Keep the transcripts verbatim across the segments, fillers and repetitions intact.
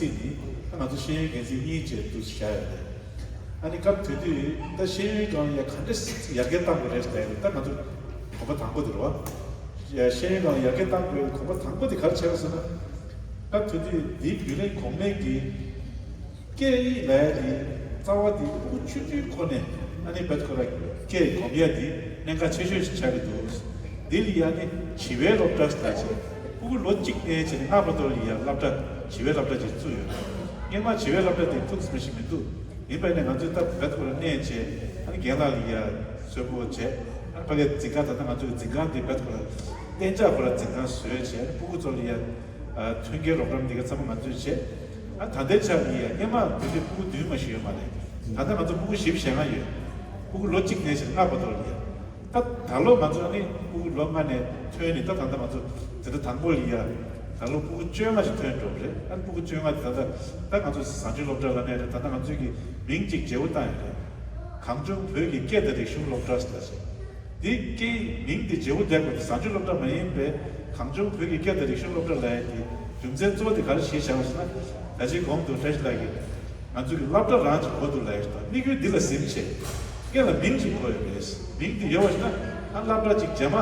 ཚིག་ནི་ད་ང་ཚོ་ཤེས་ཡོན་འགན་འཛིན་གཉིས་བཅས་འདུ་བཞག་ཡོད་རེད། ཨ་ནི་སྐབས་དེ་དུས་ད་ཤེས་ཡོན་སྒང་ལ་ཡ་ག་འདྲ་ཡར་རྒྱས་གཏང་དགོས་རེད་ཟེར་ད་ང་ཚོ་གོམ་པ་དང་པོ་དེ་རེད་བ། ཤེས་ཡོན་སྒང་ལ་ཡར་རྒྱས་གཏང་དགོས་གོམ་པ་དང་པོ་དེ་ག་རེ་བྱས་པ་ཟེར་ན། སྐབས་དེ་དུས་འདིའི་བརྒྱུད་ལས་གོང་མའི་གི་སྐད་ཡིག་ལབ་ཡ་དེ་རྩ་བ་དེ་ཕྲུ་གུ་ཆུང་ཆུང་ཁོ་ནས་ཨ་ནི་བེད་ཁོ་ར་སྐད་སྒོམ་ཡ་དེ་གནད་འགག་ཆེ་ཤོས་ཤིག་ཆགས་ཀྱི་འདུག་འདི་ལ་ཡ་ནི་བྱིས་པའི་སློབ་གྲྭ་ཟེར་ད་ཆེ་ཕྲུ་གུ་ལོ་གཅིག་ནས་བྱས་ནས་ལྔ་བར་དུ་ལ་ཡ་སློབ་གྲྭ་བྱིས་པའི་སློབ་གྲྭ་ཅིག་བཙུགས་ཡོད། སྔོན་མ་བྱིས་པའི་སློབ་གྲྭ་དེ་ཐུགས་སུ་མི་ཤེས་མི་འདུག་ཡིན་པ་ནས་ང་ཚོས་ད་བེད་ཁོ་ར་གནས་བྱས་ཨ་ནི་རྒན་ལགས་ལ་ཡ་གསོལ་པོ་བྱས་ཨ་ནི་ཕ་གིའི་འཛིན་ཁང་ད་ལྟ་ང་ཚོའི་འཛིན་ཁང་དེ་བེད་ཁོ་ར་གཏན་འཇགས་ཁོ་ར་འཛིན་ཁང་བཟོས་བྱས་ཨ་ནི་ཕྲུ་གུ་ཚོ་ལ་ཡ། མཐུན་རྐྱེན་རོགས་རམ་འདི་ག་ཚང་མ་ང་ཚོས་བྱས། ཨ་ད་ལྟའི་ཆར་གྱི་ཡ་སྔོན་མ་དེ་དུས་ཕྲུ་གུ་བདུན་མ་ཞིག་ཡོད་མ་རེད། ད་ལྟ་ང་ཚོ་ཕྲུ་གུ་བཞི་བཅུ་ཞེ་ལྔ་ཡོད། ཕྲུ་གུ་ལོ་གཅིག་ནས་བཞིན་ལྔ་བར་དུ་ལ་ཡ། ད་ད་ལོ་ང་ཚོ་ཨ་ནི་ཕྲུ་གུ་ལོ་ལྔ་ནས་ཐོན་ནས་ད་ད་ལྟ་ང་ཚོ་དེ་ལྟ་དང་པོ་ལ་ཡ། ད་ལོ་ཕྲུ་གུ་བཅོ་ལྔ་ཞིག་ཐོན་འགྲོ་གི་རེད། ཨ་ནི་ཕྲུ་གུ་བཅོ་ལྔ་དེ་ད་ལྟ་ད་ང་ཚོ་བཟང་སྤྱོད་སློབ་གྲྭ་ལ་གནས་རེད། ད་ལྟ་ང་ཚོའི་གི་མིང་གཅིག་བརྗེ་པོ་བཏང་ཡོད་རེད། གངས་ལྗོངས་བོད་ཀྱི་སྐད་དང་རིག་གཞུང་སློབ་གྲྭ་ཟེར་ཞེས། འདི་སྐད་མིང་འདི་བརྗེ་པོ་བསྡད་དགོས་འདུག་བཟང་སྤྱོད་སློབ་གྲྭ་མ་ཡིན་པའི་གངས་ལྗོངས་བོད་ཀྱི་སྐད་དང་རིག་གཞུང་སློབ་གྲྭ་ལབ་ཡ་དེ་རྒྱུ་མཚན་གཙོ་བོ་དེ་ག་རེ་ཞིག་བཞག་པ་ཞེ་ན། ད་ཅི་གོང་དུ་བཀྲ་ཤིས་ལགས་ཀྱིས་ང་ཚོ་གི་སློབ་གྲྭ་རང་གཅིག་གོ་འདུག་ལབ་ཡ་ཞིག་དང་དམིགས་ཡུལ་འདི་ལ་ཟིན་བྱས་སྐད་ལ་མིང་གཅིག་དགོས་ཡོད་རེད། མིང་འདི་ཡོད་པ་ཞེ་ན་ཨ་སློབ་གྲྭ་གཅིག་རྗེས་མ་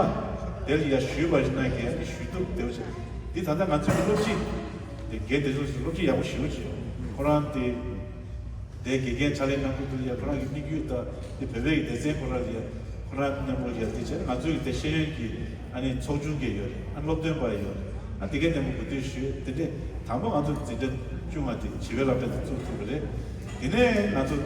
དེ་ལ་ཡ་ཞུས་པ་ཞེ་ན་གས་ཨ་ནི་ཞུ་གཏུག་དེ་བ་ཞིག་འདི་ད་ལྟ་ང་ཚོ་གི་སློབ་སྤྱི་དེ་རྒན་དེ་ཚོ་སློབ་སྤྱི་ཡག་པོ་ཞེ་པོ་ཅིག་ཡོད། ཁོ་རང་དེ། དེ་དགེ་རྒན་ཕྱག་ལས་གནང་གི་འདུག་ཡ། ཁོ་རང་གི་དམིགས་ཡུལ་དང་དེ་བོད་པའི་སྡེ་ཚན་ཁོ་རང་ཡ་ཁོ་རང་མཉམ་པོ་ཡ་དེ་བྱས་ང་ཚོའི་དེ་ཤེས་ཡོན་གྱི་ཨ་ནི་ཚོགས་ཆུང་གི་ཡོད་རེད། ཨ་སློབ་སྟོན་པ་ཡོད་རེད། ཨ་དེ་གའི་ནས་མོ་གོ་ཐོས་ཞུས། དེ་འདྲས་དང་པོ་ང་ཚོ་འཛིན་གྲྭ་བཅུ་ལྔ་དེ་བྱིས་པའི་སློབ་གྲྭ་དེ་བཙུགས་ཐུབ་པ་རེད། དེ་ནས་ང་ཚོ་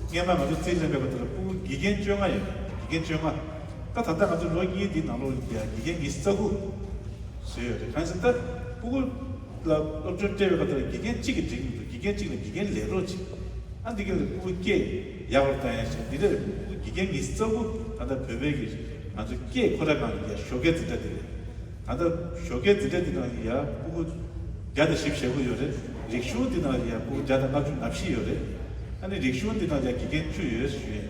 སྔོན་མ་ང་ཚོ་རྩིས་ལེན་པའི་སྐབས་དེ་ལ་ཕྲུ་གུ་དགེ་རྒན་བཅོ་ལྔ་ཡོད་རེད། དགེ་རྒན་བཅོ་ལྔ། ད་ད་ལྟ་ང་ཚོ་ལོ་གཉིས་འདིའི་ནང་ལོགས་ཡ་དགེ་རྒན་ཉི་ཤུ་རྩ་དགུ། བཟོས་ཡོད་རེད། གང་ཡིན་ཟེར་ན་ད་ཕྲུ་གུ་ལ་སློབ་སྦྱོང་སྤྲད་པའི་སྐབས་དེར་དགེ་རྒན་གཅིག་གིས་འགྲིག་མི་འདུག་དགེ་རྒན་གཅིག་ལ་དགེ་རྒན་ལས་རོགས་གཅིག་ཨ་འདི་ག་ལ་ཕྲུ་གུ་སྐད་ཡག་པར་བཏང་ཡ་ཞིག་འདི་འདྲ་ཕྲུ་གུ་དགེ་རྒན་ཉི་ཤུ་རྩ་དགུ་ད་ལྟ་བོད་པའི་གི་ང་ཚོ་སྐད་ཁོ་ར་གང་ཡ་ཞོགས་ཀའི་འཛིན་གྲྭ་འདི་རེད། ད་ལྟ་ཞོགས་ཀའི་འཛིན་གྲྭ་འདི་ནང་ཡ་ཕྲུ་གུ་བརྒྱ་དང་བཞི་བཅུ་ཞེ་དགུ་ཡོད་རེད། རིག་གཞུང་འདི་ནང་ཡ་ཕྲུ་གུ་བརྒྱ་དང་ལྔ་བཅུ་ང་བཞི་ཡོད་རེད། ཨ་ནི་རིག་གཞུང་འདི་ནང་ཡ་དགེ་རྒན་བཅུ་ཡོད་ཞུ་ཡིན།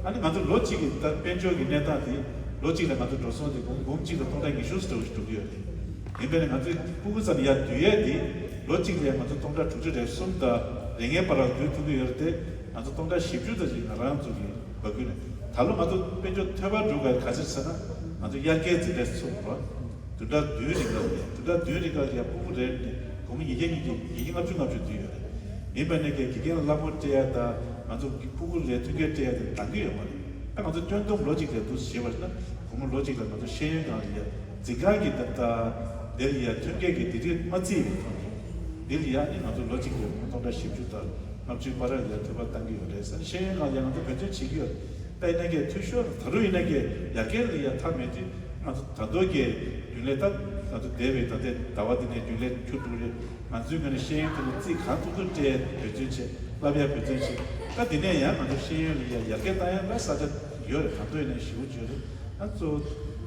ཨ་ནི་ང་ཚོ་ལོ་གཅིག་གི་ད་དཔལ་འབྱོར་གྱི་གནས་སྟངས་དེ་ལོ་གཅིག་ལ་ང་ཚོ་འགྲོ་སོང་དེ་འབུམ་འབུམ་གཅིག་དང་སྟོང་ཕྲག་ཉི་ཤུ་ཙམ་འགྲོ་གི་ཡོད་རེད། ཡིན་པས་ན་ང་ཚོའི་ཕྲུ་གུ་ཙམ་ཡར་བསྡུ་ཡས་དེ་ལོ་གཅིག་ལ་ང་ཚོ་སྟོང་ཕྲག་དྲུག་ཅུ་རེ་གསུམ་དང་རེ་ལྔའི་བར་ལ་བསྡུ་ཐུབ་ཀྱི་ཡོད་རེད་དེ། ང་ཚོ་སྟོང་ཕྲག་བཞི་བཅུ་ཙམ་ཞིག་ང་རང་ཚོ་གི་འབབ་རྒྱུ་ནས་ད་ལོ་ང་ཚོ་དཔལ་འབྱོར་འཐོལ་པར་འགྲོ་དགོས་ག་ཚོད་ཟེར་ན། ང་ཚོ་དབྱར་ཁའི་འཛིན་གྲྭ་ཚུགས་རོགས། བདུན་ཕྲག་བདུན་རིང་ལ་ཡ། བདུན་ཕྲག་བདུན་རིང་ལ་ཡ་ཕྲུ་གུ་རེ་ནས་སྒོར་མོ་ཉིས་བརྒྱ་ཉིས་བརྒྱ་ཉིས་བརྒྱ་ལྔ་བཅུ་ལྔ་བཅུ་བསྡུས་ཡོད་རེད། ཡིན་པ་ནས་ཀྱང་དགེ་རྒན་ལ་གླ་ཕོགས་སྤྲད་ཡ་དང་ང་ཚོ་ཕྲུ་གུ་ལ་མཐུན་རྐྱེན་སྤྲད་ཡ་དེ་འདང་གི་ཡོད་མ་རེད། ད་ང་ཚོ་སྐྱོན་འདོམས་ལོ་གཅིག་ལ་འདུག་ཞེས་པ་ན་སྒོར་མོ་ལོ་གཅིག་ལ་ང་ཚོ་ཤེས་ཡོན་སྒང་ལ་ཡ་འཛིན་ཁང་གི་ད་ལྟ་འདིར་ཡ་མཐུན་རྐྱེན་གྱི་སྡེ་རིགས་མ་བརྩིས་པའི་ཐོག་ནས་འདིར་ཡ་ནི་ང་ཚོ་ལོ་གཅིག་ལ་སྟོང་ཕྲག་བཞི་བཅུ་དང་ལྔ་བཅུའི་བར་ལ་ཡ་འཐོལ་པ་བཏང་གི་ཡོད་རེད་ཟེར་ན། ཤེས་ཡོན་སྒང་ལ་ཡ་ང་ཚོ་འབད་བརྩོན་བྱེད་ཀྱི་ཡོད་རེད། ད་ཡིན་ན་ཀྱང་འཐུས་ཤོར་ད་རུང་ཡིན་ན་ཀྱང་ཡར་རྒྱས་ལ་ཡ་མཐའ་མེད་དུས། ང་ཚོ་ད་དུང་གི་རྒྱུན་ལས་ད་ང་ཚོ་འདས་པའི་ད་ལྟའི་ཟླ་བ་འདི་ནས་རྒྱུན་ལས་ཁྱུ་དྲུག་རེད། ང་ཚོའི་ངོས་ནས་ཤེས་ཡོན་ཐོག་ལ་རྩིས་གང་ཐུབ་ཐུབ་སྤྲད་འབད་བརྩོན་བྱེད། བསླབ་ཡ་འབད་བརྩོན་བྱེད། ད་འདི་ནས་ཡང་ང་ཚོ་ཤེས་ཡོན་ལ་ཡ་ཡར་རྒྱས་བཏང་ཡ་ལ་ས་ཆ་ཡོད་རེད། གང་ཐུབ་ཡིན་ན་ཞེ་པོ་ཅིག་ཡོད་རེད། ཨ་གཙོ་བོ་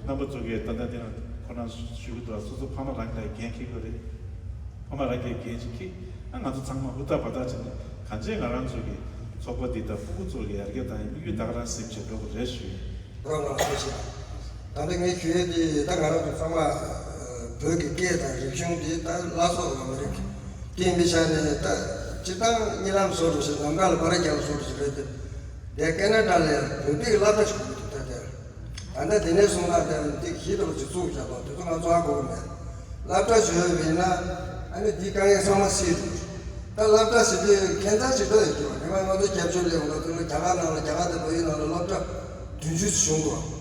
རྣམ་པ་ཚོ་གིས་ད་ལྟ་འདི་ན་ཁོ་རང་ཞུ་གི་འདུག་སོ་སོ་ཕ་མ་རང་གི་ལ་འགན་འཁྱེར་དགོས་རེད། ཕ་མ་རང་གིས་འགན་ཅིག་འཁྱེར། ཨ་ང་ཚོ་ཚང་མ་ཧུར་ཐག་འབད་ཐག་བྱས་ནས་གང་ཅི་ང་རང་ཚོ་གི་ཚོགས་པ་འདི་དང་ཕྲུ་གུ་ཚོ་ལ་ཡར་རྒྱས་བཏང་ཡ་དམིགས་ཡུལ་ད་ག་རང་ཟིན་བྱས་འགྲོ་དགོས་རེད་ཞུ་ཡིན། རོགས་རམ་ཞུ་ཞིག་ད་ལྟ་ངས་ཞུ་ཡས་དེ་ད་ང་རང་ཚོ་ཚང་མ་བོད་ཀྱི་སྐད་དང་རིག་གཞུང་དེ་ད་བླ་སྲོག་ལ་མི་རིགས་དེ་ཡིན་པའི་ཆ་ནས་ད་སྤྱིར་བཏང་གཉིད་ལམ་བཟོ་འདྲ་ཞིག་ནམ་མཁའ་ལ་སྦར་རྒྱག་བཟོ་འདྲ་ཞིག་རེད་དེ། དེ་ཀེ་ན་ཌ་ལ་ཡང་བོད་པའི་སློབ་གྲྭ་ཞིག་ཡོད་འདུག་ད་དེ་ད་ལྟ་དེ་ནས་བཟུང་ན་དེ་འདི་གཞི་ལྟ་བུ་ཅིག་བཙུགས་བཞག་པ་དེ་ཚོ་ང་ཚོ་ཧ་གོ་གི་མེད། སློབ་གྲྭ་ཞིག་ཡོད་པ་ཡིན་ན་ཨ་ནི་འདིའི་དཀའ་ངལ་ཚང་མ་སེལ་འདུག་ད་སློབ་གྲྭ་ཟེར་དུས་ཁྱད་མཚར་ཞིག་འདྲ་ཡོད་ཀྱི་བ། ཉི་མ་ང་ཚོ་སྐྱབས་བཅོལ་ལས་འོང་སྐབས་དེ་ལ་རྒྱ་གར་ནང་ལ་རྒྱ་གར་དང་བལ་ཡུལ་ནང་ལ་སློབ་གྲྭ་བདུན་ཅུ་བྱུང་འདུག་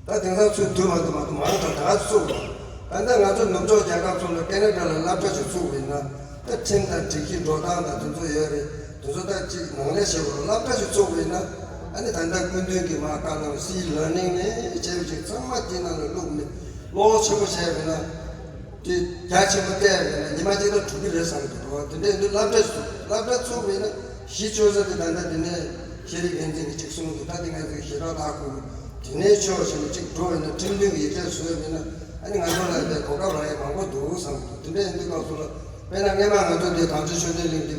ད་དེང་སང་ཚོས་བསྡུ་མ་ཐུབ་མ་ཐུབ་མང་དྲགས་ད་ག་ཚོད་བཙུགས་པ། ད་ལྟ་ང་ཚོ་ནུབ་ཕྱོགས་རྒྱལ་ཁབ་ཚོ་ལ་ཀེ་ན་ཌ་ལ་སློབ་གྲྭ་ཞིག་བཙུགས་པ་ཡིན་ན་ད་ཁྲིམས་དང་སྒྲིག་གཞི་འགྲོ་སྟངས་དང་དེ་ཚོ་ཡོད་རེད། དེ་ཚོ་ད་ཅིག་ནང་ལས་བྱེད་དགོས་རེད། སློབ་གྲྭ་ཞིག་བཙུགས་པ་ཡིན་ན་ཨ་ནི་ད་ལྟ་སྐུ་མདུན་གྱིས་མར་བཀའ་གནང་སི་ལར་ནིང་ནས་བྱས་པ་ཅིག་ཚང་མ་དེ་ནང་ལ་བླུགས་ནས་བློ་ཆེན་པོ་བྱས་པ་ཡིན་ན་དེ་རྒྱ་ཆེན་པོ་བལྟས་པ་ཡིན་ན་ཉི་མ་གཅིག་ད་གྲུབ་ཀྱི་རེད་བསམ་གྱི་འདུག་དེ་འདྲ་ཡིན་དུས་སློབ་གྲྭ་ཞིག་བཙུགས། སློབ་གྲྭ་བཙུགས་པ་ཡིན་ན་གཞི་བཅོལ་ས་དེ་ད་ལྟ་དེ་ནས་ཤེས་རིག་འགན་འཛིན་གྱིས་གཅིག་གསུངས་འདུག་ད་དེ་ང་ཚོའི་ཞེ་དྲག་ད་ཁུལ་དེ་ནས་ཕྱོགས་ཞིག་ནས་གཅིག་འགྲོ་བས་ན་ཁྲིམས་མཐུན་གྱི་ཡིག་ཆ་བཟོས་བས་ན་ཨ་ནི་ང་ཚོ་ལ་དེ་གོ་སྐབས་རག་ཡས་མང་པོ་འདུག་བསམ་གྱི་འདུག་དེ་འདྲ་ཡིན་དུས་སྐབས་སུ་ལ་དཔེར་ན་སྔས་མ་ང་ཚོ་འདི་གངས་ཅན་ཆོས་ལྡན་གླིང་འདི་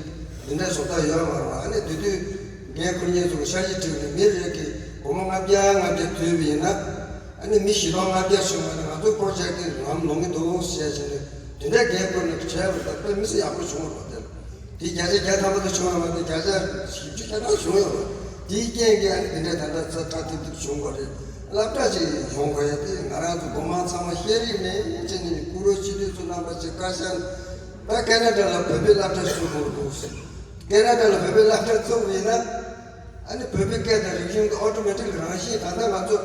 འདི་འདྲའི་བཟོ་ལྟ་ཡོད་མ་རེད་བ། ཨ་ནི་དེ་དུས་འགན་འཁུར་མཁན་ཚོ་གི་ཤ་ཡི་བྲིས་ནས་མི་རེ་གིས་སྒོར་མོ་ལྔ་བརྒྱ་ལྔ་བརྒྱ་བསྡུས་པ་ཡིན་ན་ཨ་ནི་མི་བཞི་སྟོང་ལྔ་བརྒྱ་བྱུང་བ་ནི་ང་ཚོའི་པོ་རོ་ཇེག་འདི་ལམ་ལོང་གི་འདུག་ཟེར་བྱས་ནས་དེ་འདྲའི་འགན་འཁུར་ནས་བྱས་པ་ད་དཔེ་མི་སྲིད་ཡག་པོ་བྱུང་བ་རེད་དེ། དེ་བརྒྱ་ཆ་བརྒྱ་ཐམ་པ་དུ་བྱུང་བ་མ་གཏོགས་བརྒྱ་ཆ་བཞི་བཅུ་ཁ་གྲངས་བྱུང་ཡོད་རེད། དེའི་རྐྱེན་གྱིས་ཨ་ནི་དེ་འདྲའི་ད་ལྟ་ཚ་ཁྲག་ཐིག་ཐིག་བྱུང་བ་རེད། སློབ་གྲྭ་ཅིག་ཡོང་དགོས་ཡ་དེ་ང་རང་ཚོ་སྒོ་མང་ཚང་མ་ཤེས་རིག་མེད་ཅེས་ནས་བཀུར་འོས་སྤྱི་འཐུས་ཚོ་རྣམ་པ་ཅིག་བཀའ་ཤག་ད་ཁེ་ན་ཌ་ལ་བོད་པའི་སློབ་གྲྭ་བཙུགས་དགོས་འདུག་ཁེ་ན་ཌ་ལ་བོད་པའི་སློབ་གྲྭ་བཙུགས་པ་ཡིན་ན། ཨ་ནི་བོད་པའི་སྐད་དང་རིག་གཞུང་གི་ཨོ་ཊོ་མེ་ཊིག་རང་བཞིན་ད་ལྟ་ང་ཚོ་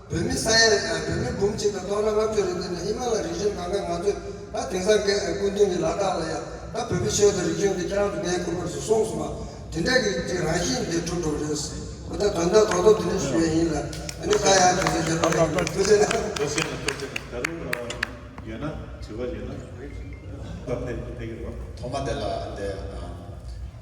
བོད་མི་ས་ཡ་བོད་མི་འབུམ་གཅིག་དང་སྟོང་ཕྲག་ལྔ་བཅུ་རེ་འདི་ནས་ཧི་མ་ལ་རི་ཇན་གང་ག་ང་ཚོས་ད་དེང་སང་སྐད་སྐུ་མདུན་གྱི་ལ་དྭགས་ལ་ཡང་ད་བོད་མི་ཆོས་དང་རིག་གཞུང་གི་ཁྱེད་རང་ཚོ་ངའི་ཁུར་པར་སུ་སོང་སོང་བ་དེ་འདྲ་གི་ཅིག་རང་བཞིན་འདི་གྲུབ་འགྲོ་རེད། འོ་ད་དོན་དག་ཐོག་ཐོག་དེ་འདྲ་ཞུ་ཡ་ཡིན་ལ་ཨ་ནི་ཁ་ཡ་དུས་ཚོད་རྒྱབ་པ་ཐུགས་རྗེ་གནང་། ཐུགས་རྗེ་གནང་། ཐུགས་རྗེ་གནང་། ད་རུང་ཡོད་ན་དྲི་བ་ཡོད་ན་ད་ཕེབས་ཕེབས་ཀྱི་རེད་བ། ཐོག་མ་དེ་ལ་འདི་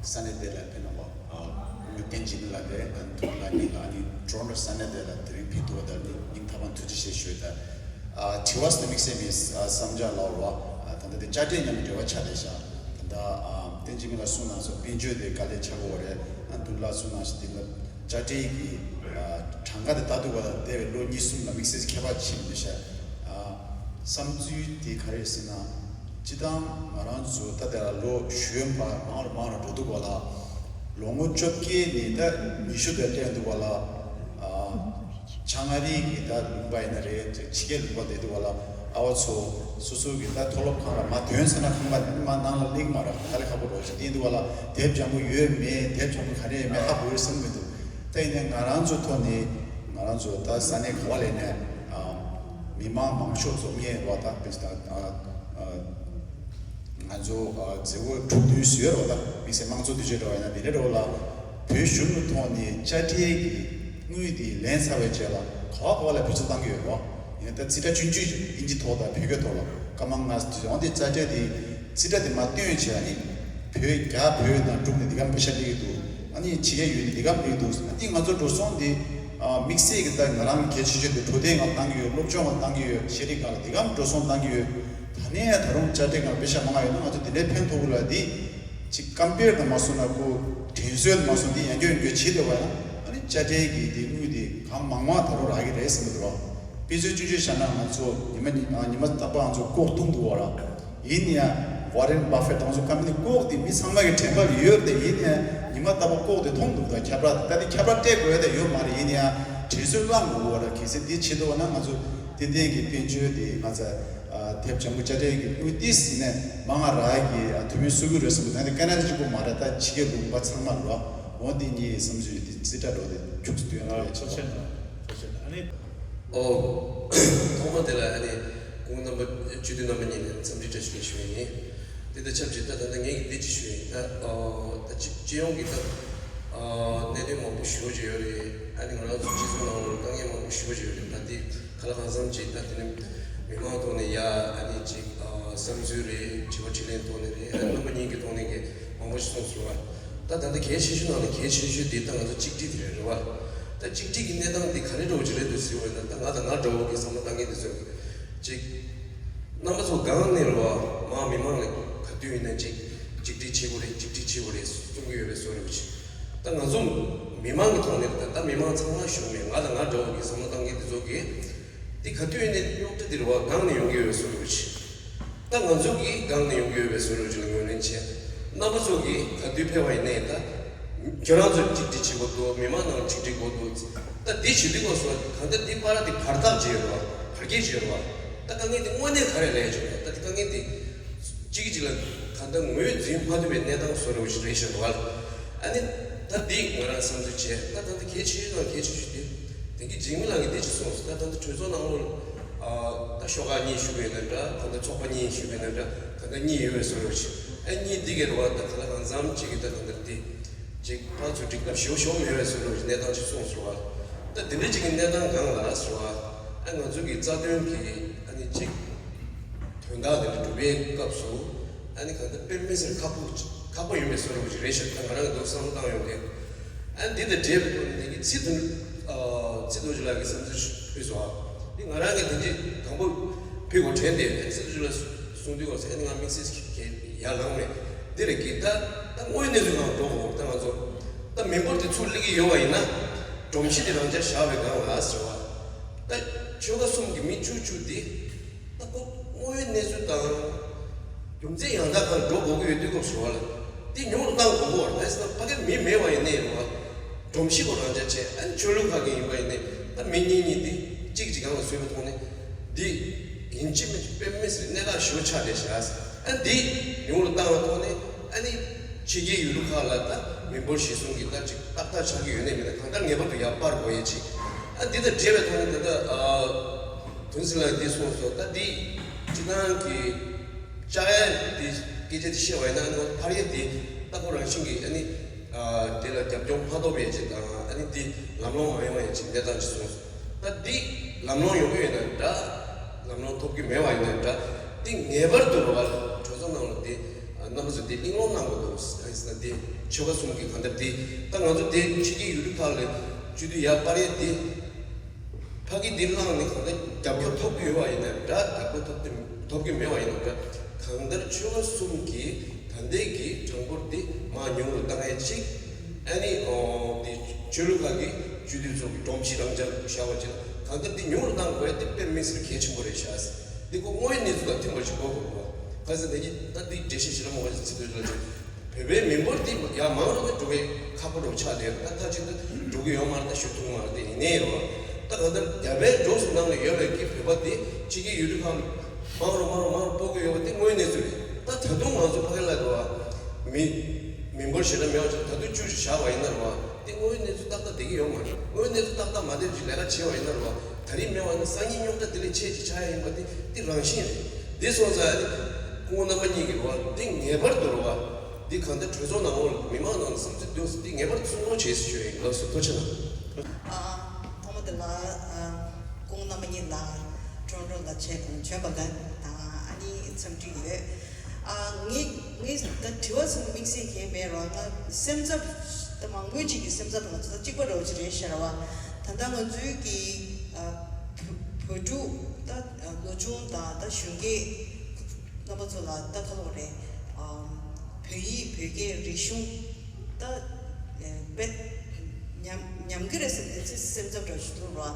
ས་གནས་དེ་ལ་ཕེབས་གནང་བ། ཨ། མི་བསྟན་འཇིགས་མེད་ལགས་དེ་ཨ་ནི་ཐུགས་ལ་ཉིད་ལ་ཨ་ནི་ཊོ་རོན་ཊོ་ས་གནས་དེ་ལ་དེ་རིང་ཕེབས་ཐུབ་པ་དང་ནི་སྙིང་ཐག་པ་ཐུགས་རྗེ་ཆེ་ཞུ་ཡ། ཨ། དྲི་བ་ཟེར་དམིགས་བསལ་མེད། ཨ། བསམ་འཆར་ལབ་རོགས། ཨ། ད་ལྟ་དེ་དཔྱ་ཁྲལ་མཉམ་དུ་འབྲེལ་བ་ཆགས་བསྡད་ཤག་ད་ལྟ་ཨ་བསྟན་འཇིགས་མེད་ལགས་གསུངས་གནང་སོང་། དཔལ་འབྱོར་དེ་དཀའ་ལས་ཆགས་ཀྱི་ཡོད་རེད། ཨ། མདུན་ལ་གསུངས་གནང་སོང་། དེ་ལ་དཔྱ་ཁྲལ་གྱི་ཨ་གྲངས་ཀ་དེ་ད་ལྟ་བར་འདས་པའི་ལོ་གཉིས་གསུམ་ལ་དམིགས་བསལ་ཁྱད་པར་ཕྱིན་མི་འདུག་ཤག་ཨ། བསམ་ཚུལ་དེ་ག་རེ་ཟེར་ན། སྤྱིར་བཏང་ང་རང་ཚོ་ད་ལྟ་ལོ་གཞོན་པ་མང་རུ་མང་རུ་འགྲོ་འདུག་པ་ལ། ལོ་ངོ་བཅོ་བརྒྱད་ནས་ད་ཉི་ཤུ་དེ་སླེབས་འདུག་པ་ལ། ཨ། ཆ་ང་རིགས་ཀྱི་ད་ལུང་པ་ཡིན་ན་རེད། ཕྱི་རྒྱལ་ལུང་པ་བསྡད་འདུག་པ་ལ། ཨ་བ་ཚོ་སོ་སོ་གི་ད་མཐོ་སློབ་ཁང་ལ་མ་ཐོན་ཟེར་ན་ཁང་པ་ནས་མ་ནང་ལ་སླེབས་མ་རག་དཀའ་ལས་ཁག་པོ་རེད་ཟེར་བསྡད་འདུག་པ་ལ། དེབ་སྦྱང་གི་ཡོད་མེད། དེབ་སྦྱང་གི་ག་རེ་ཡོད་མེད་ཧ་གོ་གི་བསམ་གི་འདུག་ད་ཡིན་ནའི་ང་རང་ཚོ་ཐོག་ནས་ང་རང་ཚོ་ད་ས་གནས་ག་བ་ལ་ཡིན་ནའི་ཨ་མི་མང་མང་ཤོས་ཚོ་ངས་རོགས་ད་དཔེ་ད་ཨ་ཨ་ང་ཚོ་ཨ་མཛད་སྒོ་དྲུག་བདུན་བཟོས་རོགས་ད་དམིགས་བསལ་དམངས་གཙོ་དུས་ཆེན་འདྲ་བ་ཡིན་ན་དེ་འདྲ་འདྲ་བ་ལ་བོད་གཞུང་གི་ཐོག་ནས་དཔྱ་ཁྲལ་གྱི་དངུལ་དེ་ལེན་ཚར་བའི་རྗེས་ལ་ག་བ་ག་བ་ལ་བེད་སྤྱོད་བཏང་གི་ཡོད་རོགས། ཡིན་ན་ད་རྩིས་ཁྲ་ཆུང་ཆུང་ཞིག་དབྱིན་ཇི་ཐོག་དང་བོད་སྐད་ཐོག་ལ་སྐར་མ་ལྔ་ཙམ་འོན་ཏེ་རྩ་ཁྲལ་དེ་རྩིས་ཁྲ་དེ་མར་བཏོན་བྱས་ཨ་ནི་བོད་རྒྱ་བོད་ནང་བསྒྲུབས་ནས་འདི་ག་པེ་ཤ་སླེབས་ཀྱི་འདུག་ཨ་ནི་ཕྱི་རྒྱལ་ཡུལ་ནས་འདི་ག་སླེབས་ཀྱི་འདུག་ཨ་ནི་ང་ཚོ་འགྲོ་སོང་དེ་ཨ་དམིགས་བསལ་གྱི་ད་ང་རང་གི་གལ་ཆེ་ཤོས་དེ་འགྲོ་སྡོད་སྒང་བཏང་གི་ཡོད། སློབ་སྦྱོང་སྒང་བཏང་གི་ཡོད། ཤེས་རིག་སྒང་ལ་འདི་ག་འགྲོ་སོང་བཏང་གི་ཡོད། ད་ནས་ད་རུང་དཔྱ་ཁྲལ་སྒང་པེ་ཤ་མང་ང་ཡོད་ན་ང་ཚོ་དེ་འདྲའི་ཕན་ཐོགས་གི་ལ་དེ་ཅིག་ཀམ་པེར་དང་མ་སོང་ན་ཁོ་དྲན་གསོ་དང་མ་སོང་དེ་ཡང་སྐྱོན་ཡང་སྐྱོན་བྱེད་འདོད་པ་ཡང་ཨ་ནི་དཔྱ་ཁྲལ་གྱི་དེ་དངུལ་དེ་གང་མང་མང་ད་རུང་རག་གི་རེད་བསམ་གི་འདུག་རོགས། དཔེ་མཚོན་ཆུང་ཆུང་བཞག་ན་ང་ཚོ་ཉི་མ་ཉི་ཉི་མ་རྟག་པར་ང་ཚོ་ལྐོག་འཐུང་འདུག་བ་ར། ཡིན་ཡང་ཝ་རེན་བྷ་ཧྥེ་ཊི་དང་ཚོ་ཀམ་པ་ནི་ལྐོག་དེ་མི་ཚང་མ་གི་དྲན་པ་ལ་ཡོད་རེད་དེ། ཡིན་ཡང་ཉི་མ་རྟག་པར་ལྐོག་དེ་མཐོང་འདུག་ད་ཁྱབ་བསྒྲགས་ད་དེ་ཁྱབ་བསྒྲགས་སྤྲད་དགོས་ཡ་ད་ཡོད་མ་རེད། ཡིན་ཡང་དྲན་གསོ་བསླང་དགོས་བ་ར། གལ་སྲིད་དེ་བྱེད་འདུག་བ་ན་ང་ཚོ་ཏན་ཏན་གྱི་དཔལ་འབྱོར་དེ་ང་ཚོ་ཨ་དེབ་ལྗང་གུ་དཔྱ་ཁྲལ་གྱི་དངུལ་ཏིས་ཟིན་ནས་མང་ང་རག་གི་ཨ་དུས་མིན་སུ་གུ་རེད་བསམ་གི། ད་དེ་ཀ་ན་ཌ་གཅིག་པོ་མ་རེད། ད་ཕྱི་རྒྱལ་ལུང་པ་ཚང་མ་རེད་བ། འོ་དེ་ངའི་བསམ་ཚུལ་དེ་རྩིས་ཁྲ་འགྲོ་དེ་ཁྱུག་ཙམ་སྟོན་ཨ་རོགས། ཐུགས་རྗེ་ཆེ་གནང་། ཐུགས་རྗེ་ཆེ་གནང་། ཨ་ནི། ཨོ། ཐོག་མ་དེ་ལ་ཨ་ནི་སྐུ་ངོ་རྣམ་པ་སྤྱི་འཐུས་རྣམ་པ་གཉིས་ནས་འཚམས་འདྲི་བཀྲ་ཤིས་བདེ་ལེགས་ཞུ་ཡ་ཡིན། དེ་དང་ཆབས་ཅིག་ད་ད་ལྟ་ངས་ཀྱི་འདི་ཅིག་ཞུ་ཡ་ཡིན། ད་ཨོ་ད་སྤྱི་སྤྱི་ཡོངས་ཀྱི་ད་ཨོ་གནད་དོན་མང་པོ་ཞེ་པོ་ཅིག་ཡོད་རེད། ཨ་ནི་ང་རང་ཚོ་སྤྱི་ཚོགས་ནང་ལ་དཀའ་ངལ་མང་པོ་ཞེ་པོ་ཅིག་ཡོད་རེད། ད་འདི་ག་ལ་གང་འཚམ་ཅིག་ད་དེ་ནི་མི་མང་ཐོག་ནས་ཡ་ཨ་ནི་ཅིག་ཨོ་བསམ་ཚུལ་རེད། དྲི་བ་དྲིས་ལན་ཐོག་ནས་རེད། ཨ་ནི་རྣམ་པ་གཉིས་ཀྱི་ཐོག་ནས་ཀྱི་མང་པོ་ཞིག་གསུངས་སོང་བ། ད་ད་ལྟ་གལ་ཆེ་ཤོས་ནང་ནས་གལ་ཆེ་ཤོས་འདི་ད་ང་ཚོ་གཅིག་སྒྲིལ་དེ་རེད་རེད་བ། ད་གཅིག་སྒྲིལ་གྱི་གནས་སྟངས་འདི་ག་རེ་འདྲ་བོ་ཅིག་རེད་འདུག་ཟེར་བ་ཡིན་ན། ད་ང་དང་ང་འདྲ་བོ་གི་བསམ་བློ་བཏང་མཁན་དེ་ཚོས་ཅིག་རྣམ་པ་ཚོ་སྒང་ནས་རེད་བ། མང་མི་མང་ལ་ག་དུས་ཡིན་ན་ཅིག་གཅིག་སྒྲིལ་བྱེད་དགོས་རེད། གཅིག་སྒྲིལ་བྱེད་དགོས་རེད་གསུང་གི་ཡོད་པའི་བཟོ་འདྲ་བོ་ཅིག་ད་ང་ཚོ་མི་མང་གི་ཐོག་ནས་ད་ད་མི་མང་ཚང་མ་ཞུ་མེད། ང་དང་ང་འདྲ་བོ་གི་བསམ་བློ་བཏང་མཁན་དེ་ཚོ་གིས་འདི་ག་དུས་ནས་རྙོག་དྲ་འདི་རེད་བ། གང་ནས་ཡོང་གི་ཡོད་བཟོ་འདྲ་བོ་ཅིག་ད་ང་ཚོ་གིས་གང་ནས་ཡོང་གི་ཡོད་པའི་བཟོ་འདྲ་བོ་ཅིག་ལ་ངོས་ལེན་བྱས། རྣམ་པ་ཚོ་གིས་ག་དུས་ཕེབས་པ་ཡིན་ནའི་ད་ཁྱོད་རང་ཚོ་གཅིག་སྒྲིལ་བྱེད་དགོས་འདུག་མི་མང་ནང་གཅིག་སྒྲིལ་དགོས་འདུག་ད་འདི་བྱེད་དུས་སྐབས་སུ་གང་ལྟར་འདི་བར་དེ་བར་ཐག་ཅིག་ཡོད་རེད་བ། བར་ཁྱད་ཅིག་ཡོད་རེད་བ། ད་དཀའ་ངལ་འདི་དངོས་གནས་ག་རེ་ལས་བྱུང་ཡོད། ད་འདི་དཀའ་ངལ་འདི་གཅིག་གིས་གཅིག་ལ་གང་ལྟར་ངོས་འཛིན་མ་ཐུབ་པའི་གནས་སྟངས་བཟོ་འདྲ་བོ་ཞིག་རེད་ཤག་རེད་བ། ཨ་ནི་ད་འདི་ང་རང་བསམ་ཚུལ་བྱས། ད་ད་ལྟ་གལ་ཆེ་ཤོས་དང་གལ་ཆེ་ཤོས་དེ། དེང་གི་འཇིགས་མེད་ལགས་ཀྱིས་འདི་ཅིག་གསུངས་སོང་། ད་ད་ལྟ་གྲོས་ཚོགས་ནང་ལོགས་ཨ་ད་ཤོག་ཁག་གཉིས་ཞུགས་པའི་ནང་འདྲ། ད་ལྟ་ཚོགས་པ་གཉིས་ཞུགས་པའི་ནང་འདྲ། ད་ལྟ་གཉིས་ཡོད་པའི་བཟོ་འདྲ་ཞིག་ཨ་གཉིས་འདི་གའི་རེད་བ། ད་ག་ལ་གང་འཚམ་ཅིག་གིས་ད་ད་ལྟ་འདི་ཅིག་ཕར་ཚུར་འགྲིག་ཐབས་ཞེ་པོ་ཞེ་པོ་མེད་པའི་བཟོ་འདྲ་ཞིག་གནས་སྟངས་ཅིག་གསུངས་སོང་བ། ད་འདི་འདྲ་ཅིག་གི་གནས་སྟངས་སྒང་ལ་ཟེར་བ། ཨ་ང་ཚོ་གི་རྩ་དོན་གྱི་ཨ་ནི་ཅིག་དོན་དག་དེ་འདྲ་སྒྲུབ་པའི་སྐབས་སུ་ཨ་ནི་གང་ལྟར་དཔེ་མི་སྲིད་ཁག་པོ་ཁག་པོ་ཡིན་པའི་བཟོ་འདྲ་བོ་ཅིག་རེད་ཤག་ད་ང་རང་གི་འདུག་བསམ་བློ་བཏང་ཡོང་དུས། ཨ་ནི་འདི་དང་འབྲེལ་བའི་ཐོག་ནས་དེ་གི་ཚེ་རྡོ་ཨ་ཚེ་རྡོ་རྗེ་ལགས་ཀྱི་བསམ་ཚུལ་ཞིག་ཕུལ་སོང་ཨ། འདི་ང་རང་གི་དེ་འདྲའི་དང་པོ་ཕུལ་དགོས་དྲན་ཏེ། ཨ་ནི་ཚེ་རྡོ་རྗེ་ལགས་གསུང་དུས་སྐབས་སུ་ཨ་ནི་ང་དམིགས་བསལ་གྱི་ཡར་ལངས་མེད། འདི་རེད་གི་ད་ད་དངོས་གནས་ཚུལ་ནང་འགྲོ་དགོས། ད་ང་ཚོ་ད་མི་འབོར་དེ་ཚུར་སླེབས་ཀྱི་ཡོད་པ་ཡིན་ན་སྒྲོམ་གཞི་དེ་རང་འཇགས་བཞག་པའི་སྒང་ལ་ཟེར་བ། ད་ཆོལ་ཁ་གསུམ་གྱི་མི་བཅུ་བཅུ་དེ་ད་ཁོ་དངོས་ཡོད་གནས་ཚུལ་དང་རྒྱུ་མཚན་ཡང་དག་སྒང་འགྲོ་དགོས་ཀྱི་ཡོད་དུས་སྐབས་སུ་བ་ལ་དེ་ཉོ། ལྟ་དགོས་པ་རེད། ད་ཕ་གིར་མི་མེད་པ་ཡིན་ནའི་རེད་བ། སྒྲོམ་གཞི་སྐོར་རང་འཇགས་བྱས། ཨ་ནི་ཆོས་ལུགས་ཁག་གི་ཡིན་པ་ཡིན་ནའི་ད་མི་གཉིས་གཉིས་དེ་གཅིག་གཅིག་སྒང་ལ་བཟོས་པའི་ཐོག་ནས་འདི་ཡིན་གཅིག་མིན་གཅིག་དཔེ་མི་སྲིད་གནད་འགག་ཞེ་པོ་ཆགས་བསྡད་ཤག་ཨ་ནི་འདི་ཉུང་རུ་བཏང་བའི་ཐོག་ནས་ཨ་ནི་ཕྱི་རྒྱལ་ཡུལ་གྲུ་ཁག་ལ་ད་མི་འབོར་གཞི་བཟུང་གི་ད་ཅིག་ཏག་ཏག་ཆགས་ཀྱི་ཡོད་ནའི་མེད་ནའི་གང་ལྟར་ངེས་པར་དུ་ཡར་སྤར་དགོས་ཡས་ཅིག་ཨ་འདི་དང་འབྲེལ་བའི་ཐོག་ནས་ད་ལྟ་ཨ་དོན་ཚན་ལ་འདི་གསུངས་སོང་། ད་འདི་སྤྱི་བཏང་གི་བཅའ་ཡ་དེ་སྐད་ཆ་དེ་བཤད་པ་ཡིན་ན་ཨ་ནི་ཕར་ཡ་དེ་ལྟ་བུ་རང་བཞིན་གྱི་ཨ་ནི་ཨ་དེ་ལ་རྒྱབ་སྐྱོར་མ་ཐོབ་ཡ་ཅིག་དང་ཨ་ནི་འདི་ལམ་ལྷོང་མ་ཡོང་ཡ་ཅིག་གནས་སྟངས་ཅིག་གསུངས་སོང་། ད་འདི་ལམ་ལྷོང་ཡོང་གི་ཡོད་ན་འདྲ། ལམ་ལྷོང་ཐོབ་ཀྱི་མེད་པ་ཡིན་ན་འདྲ། འདི་ངེས་པར་དུ་རོ་བ་གྲོས་ཚོགས་ནང་ལ་འདི་རྣམ་པ་ཚོ་འདི་གླེང་སློང་གནང་དགོས་འདུག་གང་ཡིན་ཟེར་ན་འདི་ཆོལ་ཁ་གསུམ་གྱི་གང་ལྟར་འདི་ད་ང་ཚོ་འདི་ཕྱི་རྒྱལ་ཡུལ་གྲུ་ཁག་ལ་སྤྱི་འཐུས་ཡར་སྤར་ཡས་འདི། ཕ་གི་འདི་བླངས་ནས་གང་ལྟར་རྒྱབ་སྐྱོར་ཐོབ་ཀྱི་ཡོད་པ་ཡིན་ན་འདྲ། རྒྱབ་སྐྱོར་ཐོབ་ཀྱི་ཐོབ་ཀྱི་མེད་པ་ཡིན་ན་འདྲ། གང་ལྟར་ཆོལ་ཁ་གསུམ་གྱི་ད་ལྟའི་གི་གྲངས་འབོར་འདི་མར་ཉུང་རུ་བཏང་ཡས་ཅིག་ཨ་ནི་འདི་ཆོས་ལུགས་ཁག་གི་སྤྱི་འཐུས་ཚོ་གི་སྒྲོམ་གཞི་རང་འཇགས་བཞག་པ་ཅིག་གང་ལྟར་འདི་ཉུང་རུ་བཏང་དགོས་ཡས་འདི་དཔེ་མི་སྲིད་གལ་ཆེན་པོ་རེད་ཤག་འདི་ཁོ་དངོས་ཡོད་གནས་ཚུལ་དང་མཐུན་པ་ཞིག་དགོས་དགོས་པ། ག་ཚོད་ད་ཀྱི་ད་འདི་འགྲེལ་བཤད་ཞིག་ར་མོ་བ་ཞིག་ཚིག་དོན་ལ་ཅིག་བོད་པའི་མི་འབོར་འདི་ཡར་མང་རུ་འགྲོ་གི་ཁག་པོ་འགྲོ་ཆགས་བསྡད་ཡོད། ད་མཐའ་གཅིག་ཏུ་འགྲོ་གི་ཡོད་མ་རེད། ད་ཞུ་ཐུབ་མ་རེད། དེ་ཡིན་ནའི་རེད་བ། ད་གང་ལྟར་རྒྱ་བལ་འབྲུག་གསུམ་ནང་ལ་ཡོད་པའི་གི་བོད་པ་དེ་ཕྱི་རྒྱལ་ཡུལ་གྲུ་ཁག་ལ་མང་རུ་མང་རུ་མང་རུ་སྤོ་གི་ཡོད་པ་དེ་དངོས་གནས་ཚུལ་རེད། ད་ད་དུང་ང་ཚོ་ཕ་གི་ལ་རེད་བ། མི་མི་འབོར་ཞེ་དྲག་མེད་པ་ཅིག་ད་དུང་བཅུ་ཞིག་བཞག་པ་ཡིན་ན་རེད་བ། དེ་དངོས་ཡོད་གནས་ཚུལ་ཏག་ཏག་བསྡད་ཀྱི་ཡོད་མ་རེད། དངོས་ཡོད་གནས་ཚུལ་ཏག་ཏག་མ་བསྡད་པ་ཅིག་ལས་ཀ་བྱས་པ་ཡིན་ན་རེད་བ། ད་རིང་མེད་པ་ཡིན་ན་སང་ཉིན་རྙོག་དྲ་དེ་ལས་ཆེ་ཅིག་ཆགས་ཡ་ཡིན་པ་དེ་དེ་རང་བཞིན་རེད། དེ་སོང་ཙང་ཨ་ནི་སྐུ་ངོ་རྣམ་པ་གཉིས་ཀྱིས་རེད་བ། འདི་ངེས་པར་དུ་རེད་བ། འདི་གང་ལྟར་གྲོས་ཚོགས་ནང་ལོགས་ལ་མི་མང་ནང་ལ་བསམ་ཚུལ་འདོན་ཟེར་འདི་ངེས་པར་དུ་གསུང་རོགས་བྱེད་ཟེར་ཞུ་ཡ་ཡིན། ལགས་སོ། ཐུགས་རྗེ་གནང་། ཨ་ཐོག་མ་དེ་ལ་ཨ་སྐུ་ངོ་རྣམ་པ་གཉིས་ལ་ཀྲོན་ཀྲོན་ལ་བྱས་དང་བྱོན་པ་ལ་དང་ཨ་ནི་འཚམས་འདྲི་ཡོད། ཨ་ངས་ངས་ད་དྲི་བ་ཚང་མ་དམིགས་བསལ་གང་མེད་རོགས། ང་སེམས་འཚབ་ད་མང་པོའི་ཅིག་གི་སེམས་འཚབ་ང་ཚོ་ད་གཅིག་པ་འདྲ་བོ་ཅིག་རེད་ཤག་ར་བ། ད་ལྟ་ང་ཚོའི་གི་ཨ་བོད་བོད་ཕྲུག་ད་ལོ་ཆུང་དང་ད་གཞོན་སྐྱེས་རྣམ་པ་ཚོ་ལ་ད་ག་ལོ་རེད། ཨ་བོད་ཡིག་བོད་སྐད་རིག་གཞུང་ད་ཨ་དཔེ་ཉམས་ཉམས་ཀྱི་རེད་ཟེར་ཏེ་ཚེ་སེམས་འཚབ་འདྲ་ཞིག་འདུག་ར།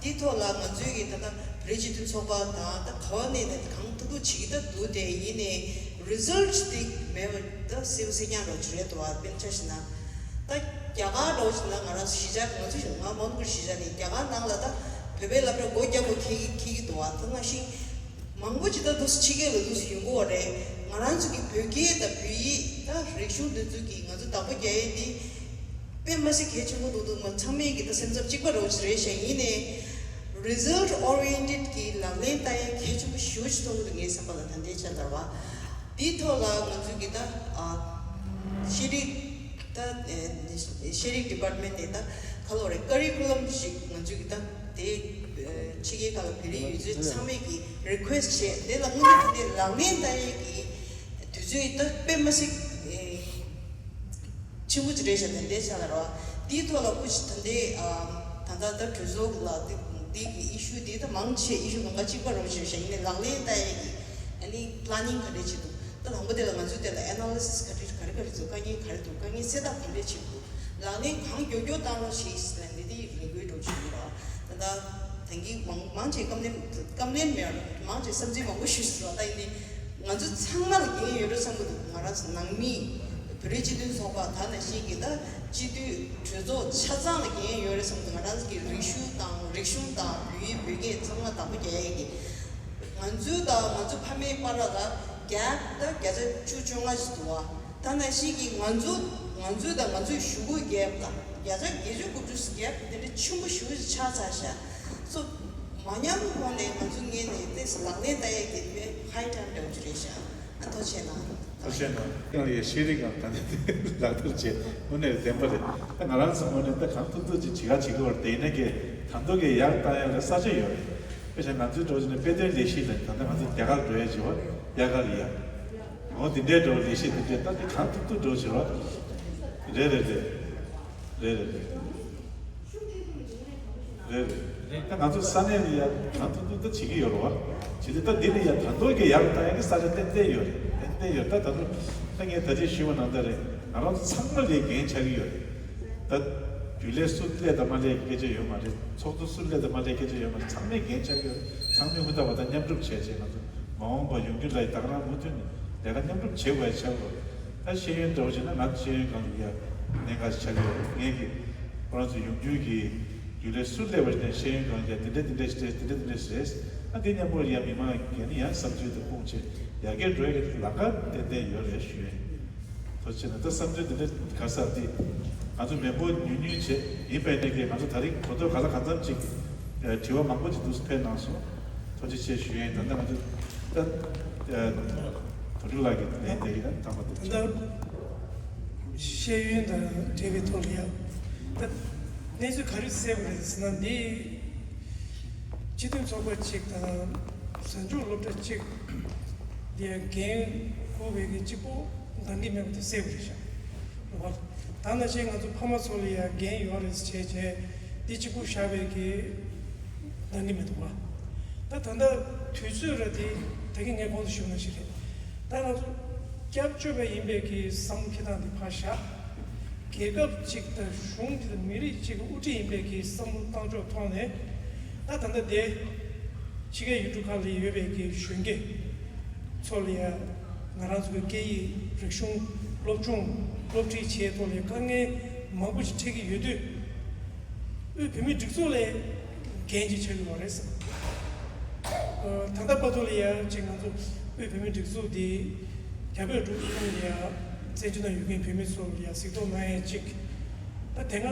དེའི་ཐོག་ལ་ང་ཚོའི་གི་ད་ལྟ་བོད་རིགས་སྤྱི་མཐུན་ཚོགས་པ་དང་ད་ག་བ་ནས་ནས་གང་ཐུབ་ཐུབ་བྱེད་ཀྱི་ད་འདུག་དེ་ཡིན་ནའི་རི་ཛལ་ཊི་དེ་མེད་པ་ད་སེའུ་སེ་རྐྱང་འདྲ་ཞིག་རེད་འདུག་བ། དཔེར་ཆ་བཞག་ན་ད་རྒྱ་གར་འདྲ་ཞིག་ན་ང་རང་གཞིས་ཆགས་ང་ཚོ་ཞིག་ང་མོན་གྷོ་གཞིས་ཆགས་ནས་རྒྱ་གར་ནང་ལ་ད་བོད་པའི་སློབ་གྲྭ་སྒོ་རྒྱག་དགོས་འཁེལ་གི་འཁེལ་གི་འདུག་བ། ད་ནང་བཞིན་མང་པོ་ཅིག་ད་འདུག་སེ་ཕྱི་རྒྱལ་ལ་འདུག་སེ་ཡོང་གི་ཡོད་རེད། ང་རང་ཚོ་གི་བོད་སྐད་དང་བོད་ཡིག་ད་རིག་གཞུང་འདི་ཚོ་གི་ང་ཚོ་བདག་པོ་རྒྱག་ཡས་འདི་དཔེ་མ་སྲིད་གལ་ཆེན་པོ་འདུག་འདུག་ང་ཚང་མས་གི་ད་སེམས་འཚབ་གཅིག་པ་འདྲ་བོ་ཅིག་རེད་ཤག་ཡིན་ནའི་result oriented གི་ལག་ལེན་བསྟར་ཡས་གལ་ཆེན་པོ་ཞེ་པོ་ཅིག་མཐོང་གི་འདུག་ངའི་བསམ་པ་ལ་ད་ལྟའི་ཆ་ལ་ར་བ། དེའི་ཐོག་ལ་ང་ཚོ་གི་ད་ཨ་ཤེས་རིག་ད་ཨེ་ཤེས་རིག་ཌི་པཱར་ཊི་མེན་ཊི་ནས་ད་ག་ལོ་རེད་ཀ་རི་ཀུ་ལམ་ཞིག་ང་ཚོས་ཀྱི་ད་དེ་ཨེ་ཕྱི་རྒྱལ་ཁག་ལ་བོད་རིགས་ཡུལ་སྲོལ་ཚང་མས་ཀྱི་རི་ཀུ་ཨེ་སི་ཊི་བྱས་དེ་ལ་དངོས་གནས་དེ་འདྲའི་ལག་ལེན་བསྟར་ཡས་ཀྱི་དུས་ཚོད་ད་དཔེ་མ་སྲིད་ཨེ་ཆེན་པོ་ཅིག་རེད་ཤག་དེ་འདྲའི་ཆ་ལ་ར་བ། དེའི་ཐོག་ལ་སྐུ་མཁྱེན་ད་ལྟའི་ཨ་ད་ལྟ་ད་གྲོས་ཚོགས་ལ་དེ་དེ་གི་ཨི་ཤུ་དེ་ད་མང་ཆེ་ཨི་ཤུ་ལོང་ཀ་གཅིག་པ་རོ་ཞེས་ཤག་ཡིན་ནའི་ལག་ལེན་བསྟར་ཡས་ཀྱི་ཨ་ནི་པི་ལ་ནིང་ག་འདྲས་བྱེད་འདུག་ད་དང་པོ་དེ་ལ་ང་ཚོས་དེ་ལ་ཨེ་ན་ལི་སིས་ག་རེ་ག་རེ་ག་རེ་འདུག་དཀའ་ངལ་ག་རེ་འདུག་དཀའ་ངལ་སེལ་ཐབས་ག་འདྲས་བྱེད་དགོས། ལག་ལེན་གང་མགྱོགས་མགྱོགས་བཏང་རོགས་ཞེས་ཟེར་ནས་འདི་འདི་རེ་སྐུལ་འགྲོ་བྱུང་ཡོད་ར། ད་ལྟ་ད་གིན་མང་མང་ཆེ་བཀའ་མོལ་བཀའ་མོལ་མེད་ར་མང་ཆེ་བསམ་ཚུལ་མང་པོ་ཞུས་སོང་། ད་ཡིན་ནའི་ང་ཚོ་ཚང་མ་ལ་འགན་ཡོད་རེད་བསམ་གི་འདུག་ང་རང་ཚོ་ནང་མི་བོད་རིགས་སྤྱི་མཐུན་ཚོགས་པ་ད་ནང་བཞིན་གྱི་ད་སྤྱི་འཐུས་གྲོས་ཚོགས་ཆ་ཚང་ལ་འགན་ཡོད་རེད་བསམ་གི་འདུག་ང་རང་ཚོ་གི་རིག་གཞུང་དང་རིག་གཞུང་དང་བོད་ཡིག་བོད་སྐད་ཚང་མ་བདག་པོ་རྒྱག་ཡས་ཀྱི་ང་ཚོའི་དང་ང་ཚོ་ཕ་མའི་བར་ལ་རྒྱ་ད་བརྒྱ་ཆ་བཅུ་བཅོ་ལྔ་ཞིག་འདུག་བ། ད་ནང་བཞིན་གྱི་ང་ཚོ་ང་ཚོའི་དང་ང་ཚོའི་གཞུག་གུ་རྒྱབ་དང་བརྒྱ་ཆ་བརྒྱད་ཅུ་དགུ་བཅུ་རྒྱབ་དེ་འདྲ་ཆེན་པོ་ཞེ་པོ་ཞིག་ཆགས་ཚར་ཤག་སོ་མ་ཉམས་གོང་ནས་ང་ཚོ་ངོས་ནས་ཏོག་ཙམ་ལག་ལེན་བསྟར་ཡས་དེ་དཔེ་ཧའི་ཊའིམ་འདྲ་བོ་ཅིག་རེད་ཤག་ཨ་ཐུགས་རྗེ་གནང་། ཐུགས་རྗེ་གནང་། ཡང་ཡང་ཤེས་རིག་གམ་ད་ནི་ལག་བསྟར་བྱས་དངོས་གནས་བདེན་པ་རེད། ད་ང་རང་ཚོ་དངོས་གནས་ད་གང་ཐུབ་ཐུབ་ཅིག་བྱེད་ག་བྱེད་ཀྱི་ཡོད་རེད། དེ་ཡིན་ན་གི་ད་མདོ་གི་ཡར་བཏང་ཡ་ལ་ས་ཆ་ཡོད་རེད། དཔེ་བཞག་ང་ཚོའི་འགྲོ་བཞིན་ན་དཔེ་སྟོན་ལས་གཞི་ལ་ད་ལྟ་ང་ཚོ་རྒྱ་གར་འགྲོ་ཡ་བྱེད་པ་རྒྱ་གར་ལ་ཡ། འོ་དེ་འདྲའི་འགྲོ་ལས་གཞི་དེ་འདྲའི་ད་དེ་གང་ཐུབ་ཐུབ་འགྲོ་བྱེད་རོགས། རེད་རེད་རེད། རེད་རེད་རེད། རེད་རེད། ད་ང་ཚོ་ས་གནས་ལ་ཡ་གང་ཐུབ་ཐུབ་ད་བྱེད་ཀྱི་ཡོད་རེད་བ། བྱེད་དུས་ད་འདི་ལ་ཡ་ད་མདོ་གི་ཡར་བཏང་ཡ་གི་ས་ཆ་ཏན་ཏན་ཡོད་རེད། ཏན་ཏན་ཡོད། ད་ད་དུང་ད་ངས་ད་ཅི་ཞུས་པ་ནང་ལྟར་རེད། ང་རང་ཚོ་ཚང་མ་ལ་འགན་ཆགས་ཀྱི་ཡོད་རེད། ད་རྒྱུན་ལས་སུ་སླེབས་དང་མ་སླེབས་ཀྱི་སྐད་ཆ་ཡོད་མ་རེད། ཚོགས་གཙོ་སུ་སླེབས་དང་མ་སླེབས་སྐད་ཆ་ཡོད་མ་རེད། ཚང་མས་འགན་ཆགས་ཀྱི་ཡོད་རེད། ཚང་མས་ཧུར་ཐག་པ་དང་མཉམ་རུབ་བྱས་བྱས་ང་ཚོ་མ་འོངས་པ་ཡོང་རྒྱུ་ལ་ཡི་ད་ག་རང་མུ་མཐུད་ནས་ལས་ཀ་མཉམ་རུབ་བྱེད་དགོས་ཡ་ཆགས་དགོས་རེད། ད་ཤེས་ཡོན་འདྲ་བོ་བྱས་ན་ང་ཤེས་ཡོན་སྒང་ལ་ཡ་གནད་འགག་ཆགས་ཀྱི་ཡོད་རེད། ངས་ཀྱི་ཁོ་རང་ཚོ་ཡོང་རྒྱུ་གི་རྒྱུན་ལས་སུ་སླེབས་པ་ཞིག་ནས་ཤེས་ཡོན་སྒང་ལ་ཡ་དེ་འདྲ་དེ་འདྲ་ཞིག་རེད། དེ་འདྲ་དེ་འདྲ་ཞིག་རེད། ཨ་དེ་མཉམ་པོ་ཡ་མི་མང་གིས་ནི་ཡང་བསམ་ཚུལ་དེ་སྤུངས་བྱས་ཡར་རྒྱས་འགྲོ་ཡ་གི་ལམ་ཁ་ཏན་ཏན་ཡོད་རེད་ཞུ་ཡ་ཡིན། ཐུགས་རྗེ་ཆེ་གནང་། ད་བསམ་ཚུལ་དེ་འདྲ་ག་ས་དེ་ང་ཚོ་མི་འབོར་ཉུང་ཉུང་བྱས་ཡིན་པའི་ནས་ཀྱི་ང་ཚོ་ད་རིང་གོ་ཐོས་ག་ལ་གང་འཚམ་ཅིག་དྲི་བ་མང་པོ་ཅིག་འདུག་སེ་ཕེབས་གནང་སོང་། ཐུགས་རྗེ་ཆེ་ཞུ་ཡ་ཡིན། ད་ལྟ་ང་ཚོ་ད་དོན་གྲུབ་ལགས་ཀྱི་ལན་དེ་ཡིན་ན་དང་པོ་དེ། ད་ལྟ་ཤེས་ཡོན་དང་འབྲེལ་བའི་ཐོག་ལ་ཡ་ད་གནས་ཚུལ་ག་རེ་གསལ་པོ་རེད་ཟེར་ན། འདི་སྤྱི་མཐུན་ཚོགས་པ་གཅིག་དང་གཟའ་མཇུག་སློབ་གྲྭ་གཅིག་འདི་ཡང་འགན་འཁུར་བའི་གི་གཅིག་པོ་འདང་གི་མེད་པ་དེ་གསལ་པོ་རེད་ཤག་ད་ནང་བཞིན་ང་ཚོ་ཕ་མ་ཚོ་ལ་ཡང་འགན་ཡོད་རེད་བྱས་བྱས་འདི་གཅིག་པུ་བཞག་པའི་གི་འདང་གི་མི་འདུག་བ། ད་ད་ལྟ་དུས་ཚོད་ར་དེ་ད་གིན་ངས་གོང་དུ་ཞུས་པ་ནང་བཞིན་རེད། ད་ང་ཚོ་སྐྱབས་བཅོལ་བ་ཡིན་པའི་གི་བསམ་བློ་འཁྱེར་སྟངས་འདི་ཕར་བཞག་རྒྱལ་ཁབ་ཅིག་དང་གཞུང་གཅིག་དང་མི་རིགས་གཅིག་གི་དབུ་ཁྲིད་ཡིན་པའི་གི་བསམ་བློ་བཏང་ཕྱོགས་ཐོག་ནས་ད་ད་ལྟ་དེ་ཕྱི་རྒྱལ་ཡུལ་གྲུ་ཁག་ལ་ཡོད་པའི་གི་གཞོན་སྐྱེས་ཚོ་ལ་ཡ་ང་རང་ཚོ་གི་སྐད་ཡིག་རིག་གཞུང་སློབ་སྦྱོང་སློབ་ཁྲིད་བྱེད་ཐོག་ལ་དཀའ་ངལ་མང་པོ་ཞིག་འཕྲད་ཀྱི་ཡོད་དུས། དབུས་བོད་མིའི་སྒྲིག་འཛུགས་ལ་འགན་ཅིག་ཆགས་ཀྱི་ཡོད་རེད་ཟེར། ཨ། ད་ལྟ་བར་དུ་ལ་ཡ་ཅིག་ང་ཚོ་དབུས་བོད་མིའི་སྒྲིག་འཛུགས་འདི་རྒྱ་བོད་འབྲུག་གསུམ་ལ་ཡ་བཙན་བྱོལ་ནང་ཡོད་མཁན་བོད་མི་ཚོ་ལ་ཡ་གཟིགས་རྟོག་གནང་ཡས་ཅིག་ད་དེ་སྔ་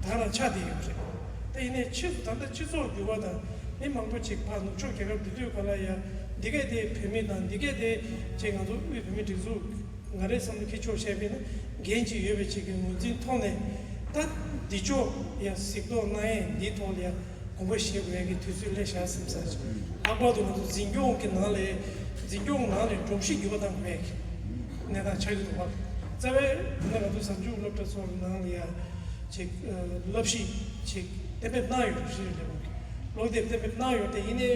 ད་རང་ཆགས་བསྡད་ཡོད་རེད། ད་ཡིན་ནའི་ཕྱིས་སུ་ད་ལྟ་སྤྱི་ཚོགས་འགྱུར་བ་དང་མི་མང་པོ་ཅིག་ཕར་ནུབ་ཕྱོགས་རྒྱལ་ཁབ་འགྲོ་དུས་ག་ལ་ཡ་འདི་གས་དེ་བོད་མི་དང་འདི་གས་དེ་ཅིག་ང་ཚོ་དབུས་བོད་མིའི་སྒྲིག་འཛུགས། ང་རའི་བསམ་བློ་ཁྱེད་ཆོས་བཤད་པས་ན་འགན་ཅིག་ཡོད་པའི་ཅིག་གི་ངོས་འཛིན་ཐོག་ནས་ད་འདི་ཕྱོགས་ཡ་གཟིགས་རྟོག་གནང་ཡས་འདིའི་ཐོག་ལ་ཡ་དགོངས་པ་བཞེས་དགོས་ཡ་གི་དུས་ཚོད་སླེབས་བཞག་བསམ་ས་ཅིག་ལྷག་པར་དུ་ང་ཚོ་འཛིན་སྐྱོང་གི་ནང་ལས་འཛིན་སྐྱོང་ནང་ལས་སྒྲོམ་གཞི་འགྱུར་བ་གཏང་དགོས་ཡ་གི་གནས་སྟངས་ཆགས་ཀྱི་འདུག་བ། རྩ་བའི་ད་ང་ཚོ་གཟའ་མཇུག་སློབ་གྲྭ་ཚོ་ནང་ལ་ཡ་ཅིག་བསླབ་གཞི་ཅིག་གཏན་འབེབས་གནང་ཡོད་རེད། གཞི་རིམ་ལས་ཁུངས་ཀྱིས་སློབ་དེབ་གཏན་འབེབས་གནང་ཡོད་དེ་ཡིན་ནའི་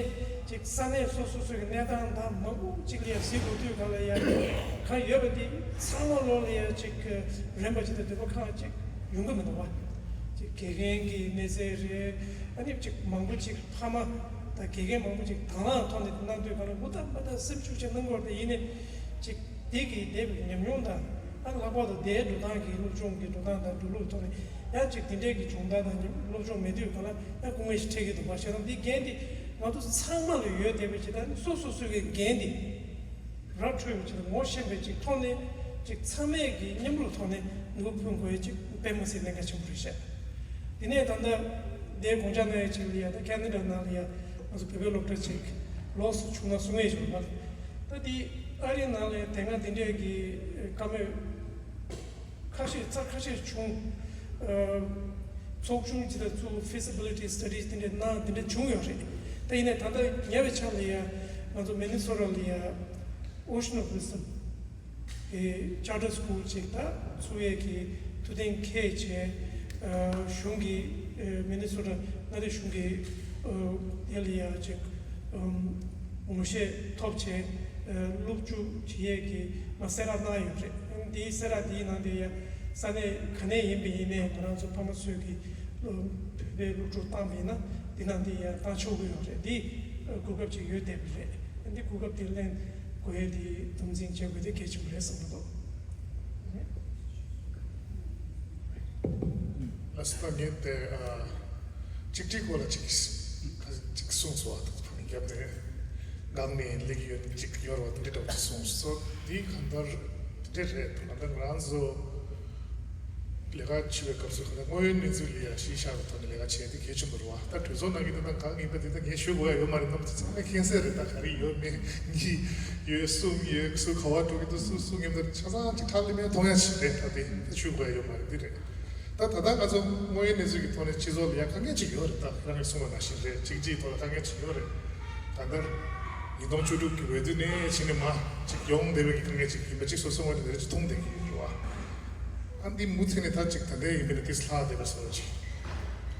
ཅིག་ས་གནས་སོ་སོ་སོ་གི་གནས་སྟངས་དང་མང་པོ་ཅིག་ལ་ཡང་གཟིགས་དགོས་དུས་ག་ལ་ཡང་གང་ཡོད་པ་དེ་ཚང་མ་ལོག་ལ་ཡང་ཅིག་རན་པ་ཅིག་དང་འདོད་པ་ཁེངས་ཅིག་ཡོང་གི་མི་འདུག་བ། ཅིག་དགེ་རྒན་གྱི་གནས་ཚད་རེད། ཨ་ནི་ཅིག་མང་པོ་ཅིག་ཕ་མ་དང་དགེ་རྒན་མང་པོ་ཅིག་དང་བླངས་ཐོག་ནས་གནང་དུས་ག་ལ་མུ་མཐའ་མ་ད་སེམས་ཤུགས་ཆེ་གནང་དགོས་རེད། དེ་ཡིན་ནའི་ཅིག་དེ་གི་འདས་པའི་ཉམས་མྱོང་དང་། ཨ་ལྷག་པར་དུ་དེའི་འགྲོ་སྟངས་ཀྱི་སློབ་སྦྱོང་གི་འགྲོ་སྟངས་དང་འགྲོ་ལུགས་ཐོག་ནས་ཡང་ཅིག་དེ་འདྲའི་གི་སྦྱོང་བརྡར་དང་སློབ་སྦྱོང་མེད་དུས་ག་ལ་ཡང་སྐུ་ངལ་ཞིག་འཕྲད་ཀྱི་འདུག་པ། བྱས་ཙང་འདི་འགན་འདི་ང་ཚོ་ཚང་མ་ལ་ཡོད་བསྡད་པའི་ཕྱིར་ད་སོ་སོ་སོ་གི་འགན་འདི་ར་འཕྲོད་པའི་ཕྱིར་ངོ་ཤེས་པའི་ཅིག་ཐོག་ནས་ཅིག་ཚང་མས་ཀྱི་མཉམ་རུབ་ཐོག་ནས་ནུས་པ་ཕུན་དགོས་ཡ་ཅིག་དཔེ་མ་སྲིད་གནད་འགག་ཆེན་པོ་རེད་ཤག་དེ་ནས་ད་ལྟ་དེའི་དགོངས་འཆར་གནང་ཡ་ཅིག་ལ་ཡ་ད་ཁེ་ན་ཌ་ནང་ལ་ཡ་ང་ཚོ་བོད་པའི་སློབ་གྲྭ་ཅིག་ལོགས་སུ་བྱུང་ན་གསུང་ཡས་ཅིག་ཡོད་པ། ད་འདི་ཨ་རིའི་ནང་ལ་ཡ་དེ་སྔ་འདི་འདྲས་ཀྱི་བཀའ་མོལ་ཁ་ཤས་ཚར་ཁ་ཤས་བྱུང་། ཨ། ཚོགས་ཆུང་ཅིག་དང་ཚུར་feasibility studies དེ་འདྲས་གནང་དེ་འདྲས་བྱུང་ཡོད་རེད། ད་ཡིན་ནའི་ད་ལྟ་ཉེ་བའི་ཆར་ལ་ཡ་ང་ཚོ་Minnesota ལ་ཡ་Ocean of Wisdom གི་charter school ཅིག་ད་ཚུགས་ཡས་ཀྱི་ཐུགས་གཏན་འཁེལ་བྱས། ཨ། གཞུང་གི་ཨ། Minnesota མངའ་སྡེ་གཞུང་གི་ཨ། དེ་ལ་ཡ་ཅིག་ཨམ། ངོ་ཤེས་ཐོབ་བྱས། ཨ། སློབ་བསྒྱུར་བྱེད་ཡས་ཀྱི་མ་གསལ་བསྒྲགས་གནང་ཡོད་རེད། འདིའི་གསལ་བསྒྲགས་འདིའི་ནང་དུ་ཡ་ས་གནས་ག་ནས་ཡིན་པ་ཡིན་ནའི་ང་རང་ཚོ་ཕ་མ་ཚོས་ཀྱི་བོད་པའི་སློབ་ཕྲུག་བཏང་བ་ཡིན་ན་འདི་ནང་དུ་ཡ་བཏང་ཆོག་གི་ཡོད་རེད། འདི་གོ་སྐབས་ཅིག་ཡོད་བསྡད་པ་རེད། འདི་གོ་སྐབས་དེ་ལེན་དགོས་ཡས་དེ་དམ་འཛིན་བྱེད་དགོས་དེ་གལ་ཆེན་པོ་རེད་བསམ་གྱི་འདུག་ལགས་སོ། ད་ངས་དེ་ཨ། གཅིག་སྒྲིལ་སྐོར་ལ་གཅིག་གཅིག་གསུངས་སོང་བ། ཐོག་ཐོག་ནས་རྒྱབ་ནས་སྒང་ནས་སླེབས་ཀྱི་ཡོད་གཅིག་ཡོད་རེད་བ། དེ་འདྲ་འདྲ་བོ་གཅིག་གསུངས་སོང་། འདི་གང་ལྟར་དེ་འདྲ་རེད། གང་ལྟར་ང་རང་ཚོ་ལས་ཀ་བྱེད་པའི་སྐབས་སུ་གང་ལྟར་དངོས་ཡོད་གནས་ཚུལ་ལ་ཡ་གཞི་བཞག་པའི་ཐོག་ནས་ལས་ཀ་བྱས་དེ་གལ་ཆེན་པོ་རེད་བ། ད་གྲོས་ཚོགས་ནང་གི་འདི་དང་གང་ཡིན་པ་དེ་ད་ངས་ཞུ་དགོས་ཡ་ཡོད་མ་རེད། རྣམ་པ་ཚོ་ཚང་མས་མཁྱེན་གསལ་རེད། ད་ག་རེ་ཡོད་མེད་གཉིས་ཡོད་གསུམ་ཡོད་སུ་ག་བ་འགྲོ་གི་འདུག་སུ་སུ་མཉམ་དུ་ཆ་ཚང་གཅིག་ཁྲ་ལི་མེ་མཐོང་ཡ་ཞིག་རེད། ད་དེ་ད་ཞུ་དགོས་ཡ་ཡོད་མ་རེད། འདི་རེད། ད་ད་ལྟ་ང་ཚོ་དངོས་ཡོད་གནས་ཚུལ་གྱི་ཐོག་ནས་སྤྱི་ཚོགས་ལ་ཡ་དཀའ་ངལ་ཅིག་ཡོད་རེད། ད་རང་གིས་གསུངས་པ་ནང་བཞིན་རེད། གཅིག་གཅིག་ཐོག་ལ་དཀའ་ངལ་ཅིག་ཡོད་རེད། ད་ལྟར་ཉིས་སྟོང་བཅུ་དྲུག་གི་འོས་བསྡུ་ནས་ཕྱིན་ནས་མ་ཅིག་ཡོང་བསྡད་པའི་གི་དཀའ་ངལ་ཅིག་ཡིན་པ་ཅིག་སོ་སོ་ངོས་ནས་རེ་ཅིག་མཐོང་བསྡད་ཀྱི་ཡོད་རེད་བ། ཨ་འདི་མུ་མཐུད་ནས་ད་ཅིག་ད་ལྟའི་ཡིན་པ་ནས་ཏིས་ལྷག་བསྡད་པ་བཟོ་འདྲ་ཅིག་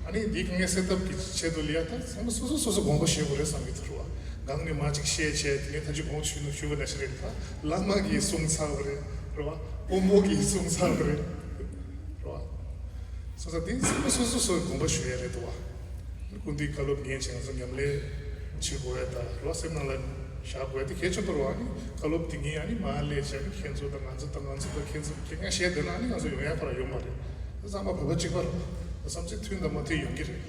ཨ་ནི་འདིའི་དཀའ་ངལ་སེལ་ཐབས་ཀྱི་ཆེད་དུ་ལ་ཡ་ད་ཚང་མ་སོ་སོ་སོ་སོ་དགོངས་པ་བཞེས་དགོས་རེད་བསམ་གྱི་འདུག་རེད་བ། སྒང་ནས་མ་ཅིག་བཤད་བྱས་དེ་ནས་ད་ཅིག་དགོངས་ཞུས་ན་ཞུས་པ་ནང་བཞིན་རེད། ད་བླ་མ་གིས་གསུངས་ཚར་བ་རེད་རེད་བ། དཔོན་པོ་གིས་གསུངས་ཚར་བ་རེད་རེད་བ། སོ་སོ་དེ་ཚང་མ་སོ་སོ་སོ་དགོངས་པ་ཞུ་ཡ་རེད་འདུག་བ། སྐུ་མདུན་བཀའ་སློབ་ཉན་བྱས་ང་ཚོ་ཉམས་ལེན་བྱེད་དགོས་ཡ་ད་རེད་བ། སེམས་ནང་ལ་ བཞག་དགོས་དེ་གལ་ཆེན་པོ་རེད་བ། ཨ་ནི་བཀའ་སློབ་དེ་ཉིད་ཨ་ནི་མར་སླེབས་བྱས་ཨ་ནི་ཁྱེད་ཚོ་དང་ང་ཚོ་དང་ང་ཚོ་དང་ཁྱེད་ཚོ་ཁྱེད་ངས་བཤད་བསྡད་ན་ཨ་ནི་ང་ཚོ་ཡོང་ཡ་ཁོ་རང་ཡོད་མ་རེད། ད་ཚང་མ་བོད་པ་གཅིག་པ་རེད། བསམ་ཚུལ་མཐུན་དང་མ་མཐུན་ཡོང་གི་རེད།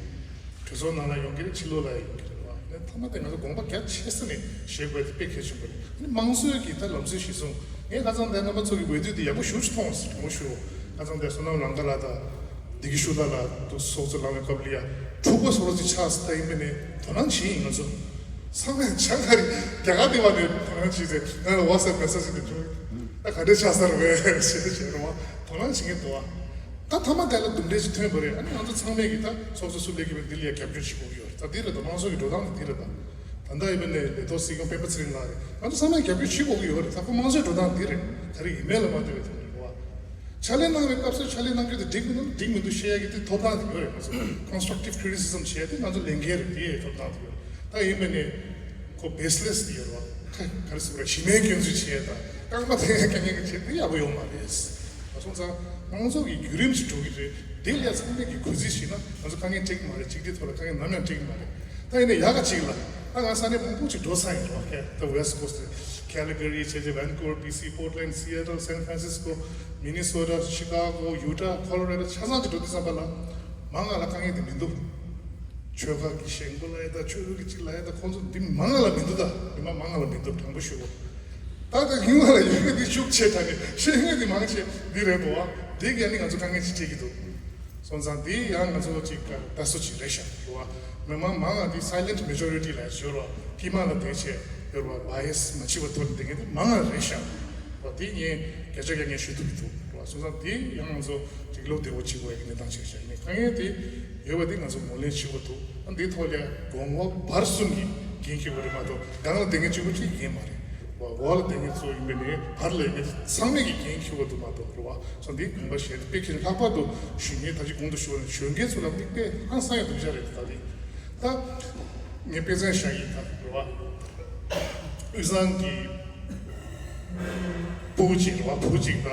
གྲོས་ཚོགས་ནང་ལ་ཡོང་གི་རེད། ཕྱི་ལོགས་ལ་ཡོང་གི་རེད་བ། ཨ་ནི་མཐའ་མ་དེ་ང་ཚོ་དགོངས་པ་རྒྱ་ཆེ་ས་ནས་བཞེས་དགོས་དེ་དཔེ་གལ་ཆེན་པོ་རེད། ཨ་ནི་དམངས་གཙོའི་གི་ད་ལམ་སྲོལ་གཞིར་བཟུང་ངས་ཁ་སང་དེ་རྣམ་པ་ཚོ་གི་འོས་བསྡུ་དེ་ཡག་པོ་ཞེ་པོ་ཅིག་མཐོང་སོང་། དྲང་པོ་ཞུ། ཁ་སང་དེ་བསོད་ནམས་ལམ་ཁ་ལགས་དང་བདེ་སྐྱིད་ཤུགས་ལགས་ལ་དུ་ཚོགས་གཙོ་ལངས་པའི་སྐབས་ལ་ཡ་འཁྲུག་པ་བཟོ་འདྲ་ཅིག་ཆགས་སོང་། ད་ཡིན་པ་ནས་དོ་སྣང་བྱེད་ཡིན། ང་ཚོ་ཚང་མས་ཆ་ཁ་རི་རྒྱ་གར་དེ་བ་ནས་དོ་སྣང་བྱེད་ཚེ་ང་ལ་ཝ་ས་མེ་སེ་ཇི་དེ་བྱུང་། ད་ག་འདྲས་ཆགས་ས་རེད་བས་ཞེས་བྱས་རེད་བ། དོ་སྣང་བྱེད་མཁན་འདུག་བ། ད་མཐའ་མ་དེ་ལ་འདུམ་འགྲིག་ཅིག་ཐོན་པ་རེད། ཨ་ནི་ང་ཚོ་ཚང་མས་ཀྱི་ད་ཚོགས་གཙོ་སུ་སླེབས་ཀྱི་མེད་འདི་ལ་ཡ་རྒྱབ་སྐྱོར་བྱེད་དགོས་ཀྱི་ཡོད་རེད། ད་འདི་རེད། ད་དམངས་གཙོ་གི་འགྲོ་སྟངས་དེ་འདི་རེད། ད་ད་ལྟ་ཡིན་པ་ནས་ལས་ཐོག་སྲིད་སྐྱོང་སྤེན་པ་ཚེ་རིང་ལགས་རེད། ང་ཚོ་ཚང་མས་རྒྱབ་སྐྱོར་བྱེད་དགོས་ཀྱི་ཡོད་རེད། ད་ཁོ་དམངས་གཙོའི་འགྲོ་སྟངས་འདི་རེད། ག་རེ་ཡིན་མེད་ལ་མ་ལྟོས་པའི་ཐོག་ནས་རེད་བ། ཕྱག་ལས་གནང་བའི་སྐབས་སུ་ཕྱག་ལས་གནང་རྒྱུ་དེ་འགྲིག་མི་འདུག་འགྲིག་མི་འདུག་བཤད་ཡ་གི་དེ་ཐོབ་ཐང་དེ་ཡོད་རེད། ང་ཚོ་constructive criticism་བྱས་ཏེ་ང་ཚོ་ལས་འགན་རེད། དེ་ཐོབ་ཐང་དེ་ཡོད་རེད། ད་ཡིན་པ་ནས་ཁོ་baseless་དེ་ཡོད་རེད་བ། ག་རེ་ཟེར་བ། གཞི་མེད་སྐྱོན་འཛུགས་བྱས་དང་རྐང་པ་འཐེན་ཡ་དཀའ་ངལ་གྱི་བྱས་དེ་ཡག་པོ་ཡོད་མ་རེད། ད་སོང་ཙང་དམངས་གཙོ་གི་བརྒྱུད་རིམ་ཞིག་འགྲོ་གི་རེད། དེ་ལས་ཚང་མས་ཀྱི་གུས་བརྩི་བྱས་ན་ང་ཚོ་དཀའ་ངལ་འཕྲད་ཀྱི་མ་རེད། གཅིག་སྒྲིལ་ཐོག་ལ་དཀའ་ངལ་ནམ་ཡང་འཕྲད་ཀྱི་མ་རེད། ད་ཡིན་ནའི་ཡག་ག་གཅིག་ལ་ད་ང་ས་གནས་མང་པོ་ཅིག་འགྲོ་ཚར་ཡིན་རེད་བ། ད་West Coast་Calgary་བྱས་རྗེས་Vancouver B C Portland Seattle San Francisco Minnesota Chicago Utah Colorado་ཆ་ཚང་ཅིག་འགྲོ་དུས་ཙམ་པ་ལ་མང་ང་ལ་དཀའ་ངལ་དེ་མི་འདུག་ཆོལ་ཁ་གི་ཞེན་ཁོག་ལ་ཡ་ད་ཆོས་ལུགས་ཀྱི་གཅིག་ལ་ཡ་ད་ཁོང་ཚོ་འདི་མང་ང་ལ་མི་འདུག་ད་མི་མང་མང་ང་ལ་མི་འདུག་དྲང་པོ་ཞུ་གོ། ད་ད་ཉུང་ང་ལ་ཡོད་མཁན་འདི་ཤུགས་ཆེ་དྲགས་ནས་ཤེས་མཁན་འདི་མང་ཆེ་འདི་རེད་འདུག་བ། འདི་ག་ནི་ང་ཚོ་དཀའ་ངལ་ཅིག་འཕྲད་ཀྱི་འདུག་སོང་ཙང་འདི་ཡང་ང་ཚོ་ཅིག་ད་སུ་ཅིག་རེད་ཤག་རེད་བ། མི་མང་མང་ང་འདི་silent majority་ལ་ཡོད་རེད་བ། ཐིག་མ་ལ་བསྡད་བྱས་ཡོད་རེད་བ། bias་མ་བྱེད་པ་ཐོག་ནས་འདི་ག་འདི་མང་ང་རེད་ཤག་བ། འདི་ངས་བརྒྱ་ཆ་བརྒྱ་ངས་ཞུ་ཐུབ་ཀྱི་འདུག་རེད་བ། སོང་ཙང་འདི་ཡང་ང་ཚོ་ཅིག་བློ་བདེ་བོ་བྱེད་དགོས་ཡ་གི་གནས་སྟངས་ཅིག་ཤག་ཡིན་ནའི་དཀའ་ངལ་དེ་ཡོད་པ་དེ་ང་ཚོ་ངོས་ལེན་བྱེད་དགོས་འདུག་ཨ་འདིའི་ཐོག་ལ་གོང་འོག་བར་གསུམ་གྱིས་འགན་འཁྱེར་དགོས་རེད་མ་གཏོགས་སྒང་ལ་བསྡད་མཁན་གཅིག་པོ་གཅིག་འགན་མ་རེད་བ། འོག་ལ་བསྡད་མཁན་ཚོ་ཡིན་པ་ནས་བར་ལ་ཡོད་མཁན་ཚང་མས་ཀྱི་འགན་འཁྱེར་དགོས་འདུག་མ་གཏོགས་རེད་བ། སོང་འདིའི་དགོངས་པ་བཞེས་ཏེ་དཔེ་ཁྱེད་ལྷག་པར་དུ་ཞུ་མཁན་ད་ཅི་གོང་དུ་ཞུས་པ་ནང་གཞོན་སྐྱེས་ཚོ་ལ་མིག་དཔེ་ཧང་སང་ཡ་སྡུག་ཅག་རེད། ད་དེ་ད་ངས་དཔེ་མཚོན་བཞག་ཡིན་ད་རེད་བ། དབུས་གཙང་གི་ཕྲུ་གུ་གཅིག་རེད་བ། ཕྲུ་གུ་གཅིག་ད་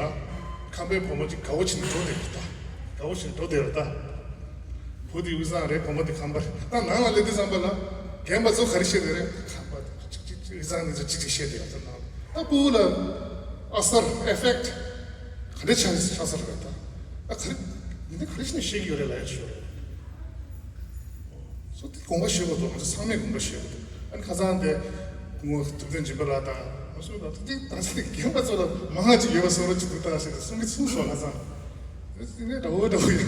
ཁམས་པའི་བུ་མོ་གཅིག་དགའ་བོ་བྱས་ནས་འགྲོ་བསྡད་རེད་ད། དགའ་བོ་བྱས་ནས་འགྲོ་བསྡད་རེད་ད། བུ་དེ་དབུས་གཙང་རེད། བུ་མོ་དེ་ཁམས་པ་རེད། ད་ནང་ལ་སླེབས་དུས་ཙམ་པ་ལ་རྒན་པ་ཚོ་ག་རེ་བཤད་བསྡད་རེད། ཁམས་པ་དེ་གཅིག་གཅིག་གཅིག་དབུས་གཙང་ནས་ཚོ་གཅིག་གཅིག་བཤད་བསྡད་ཡོད་ད། ནང་ད་ཕྲུ་གུ་ལ་ཨ་སར་effect་ག་འདྲ་ཆགས་ཆགས་ས་རེད་ད། ད་ག་རེ་མི་འདི་ག་རེ་བྱས་ནས་བཤད་ཀྱི་ཡོད་རེད་ལབ་ཡ་ཆོ་རེད། སོ་དེ་དགོངས་པ་བཞེས་དགོས་འདུག་ང་ཚོ་ཚང་མས་དགོངས་པ་བཞེས་དགོས་འདུག་ཨ་ནི་ཁ་སང་དེ་སྐུ་ངོ་ཐུབ་བསྟན་སྦྱིན་པ་ལགས་དང་ང་ཚོ་ལ་དེ་ད་ཚེ་རྒན་པ་ཚོ་ལ་མང་ང་ཅིག་ཡོད་པ་བཟོ་འདྲ་ཅིག་འདུག་ད་ཟེར་ཏེ་གསུང་གི་གསུང་སོང་། ཁ་སང་དེ་ནས་འདྲ་བོ་འདྲ་བོ་ཡ་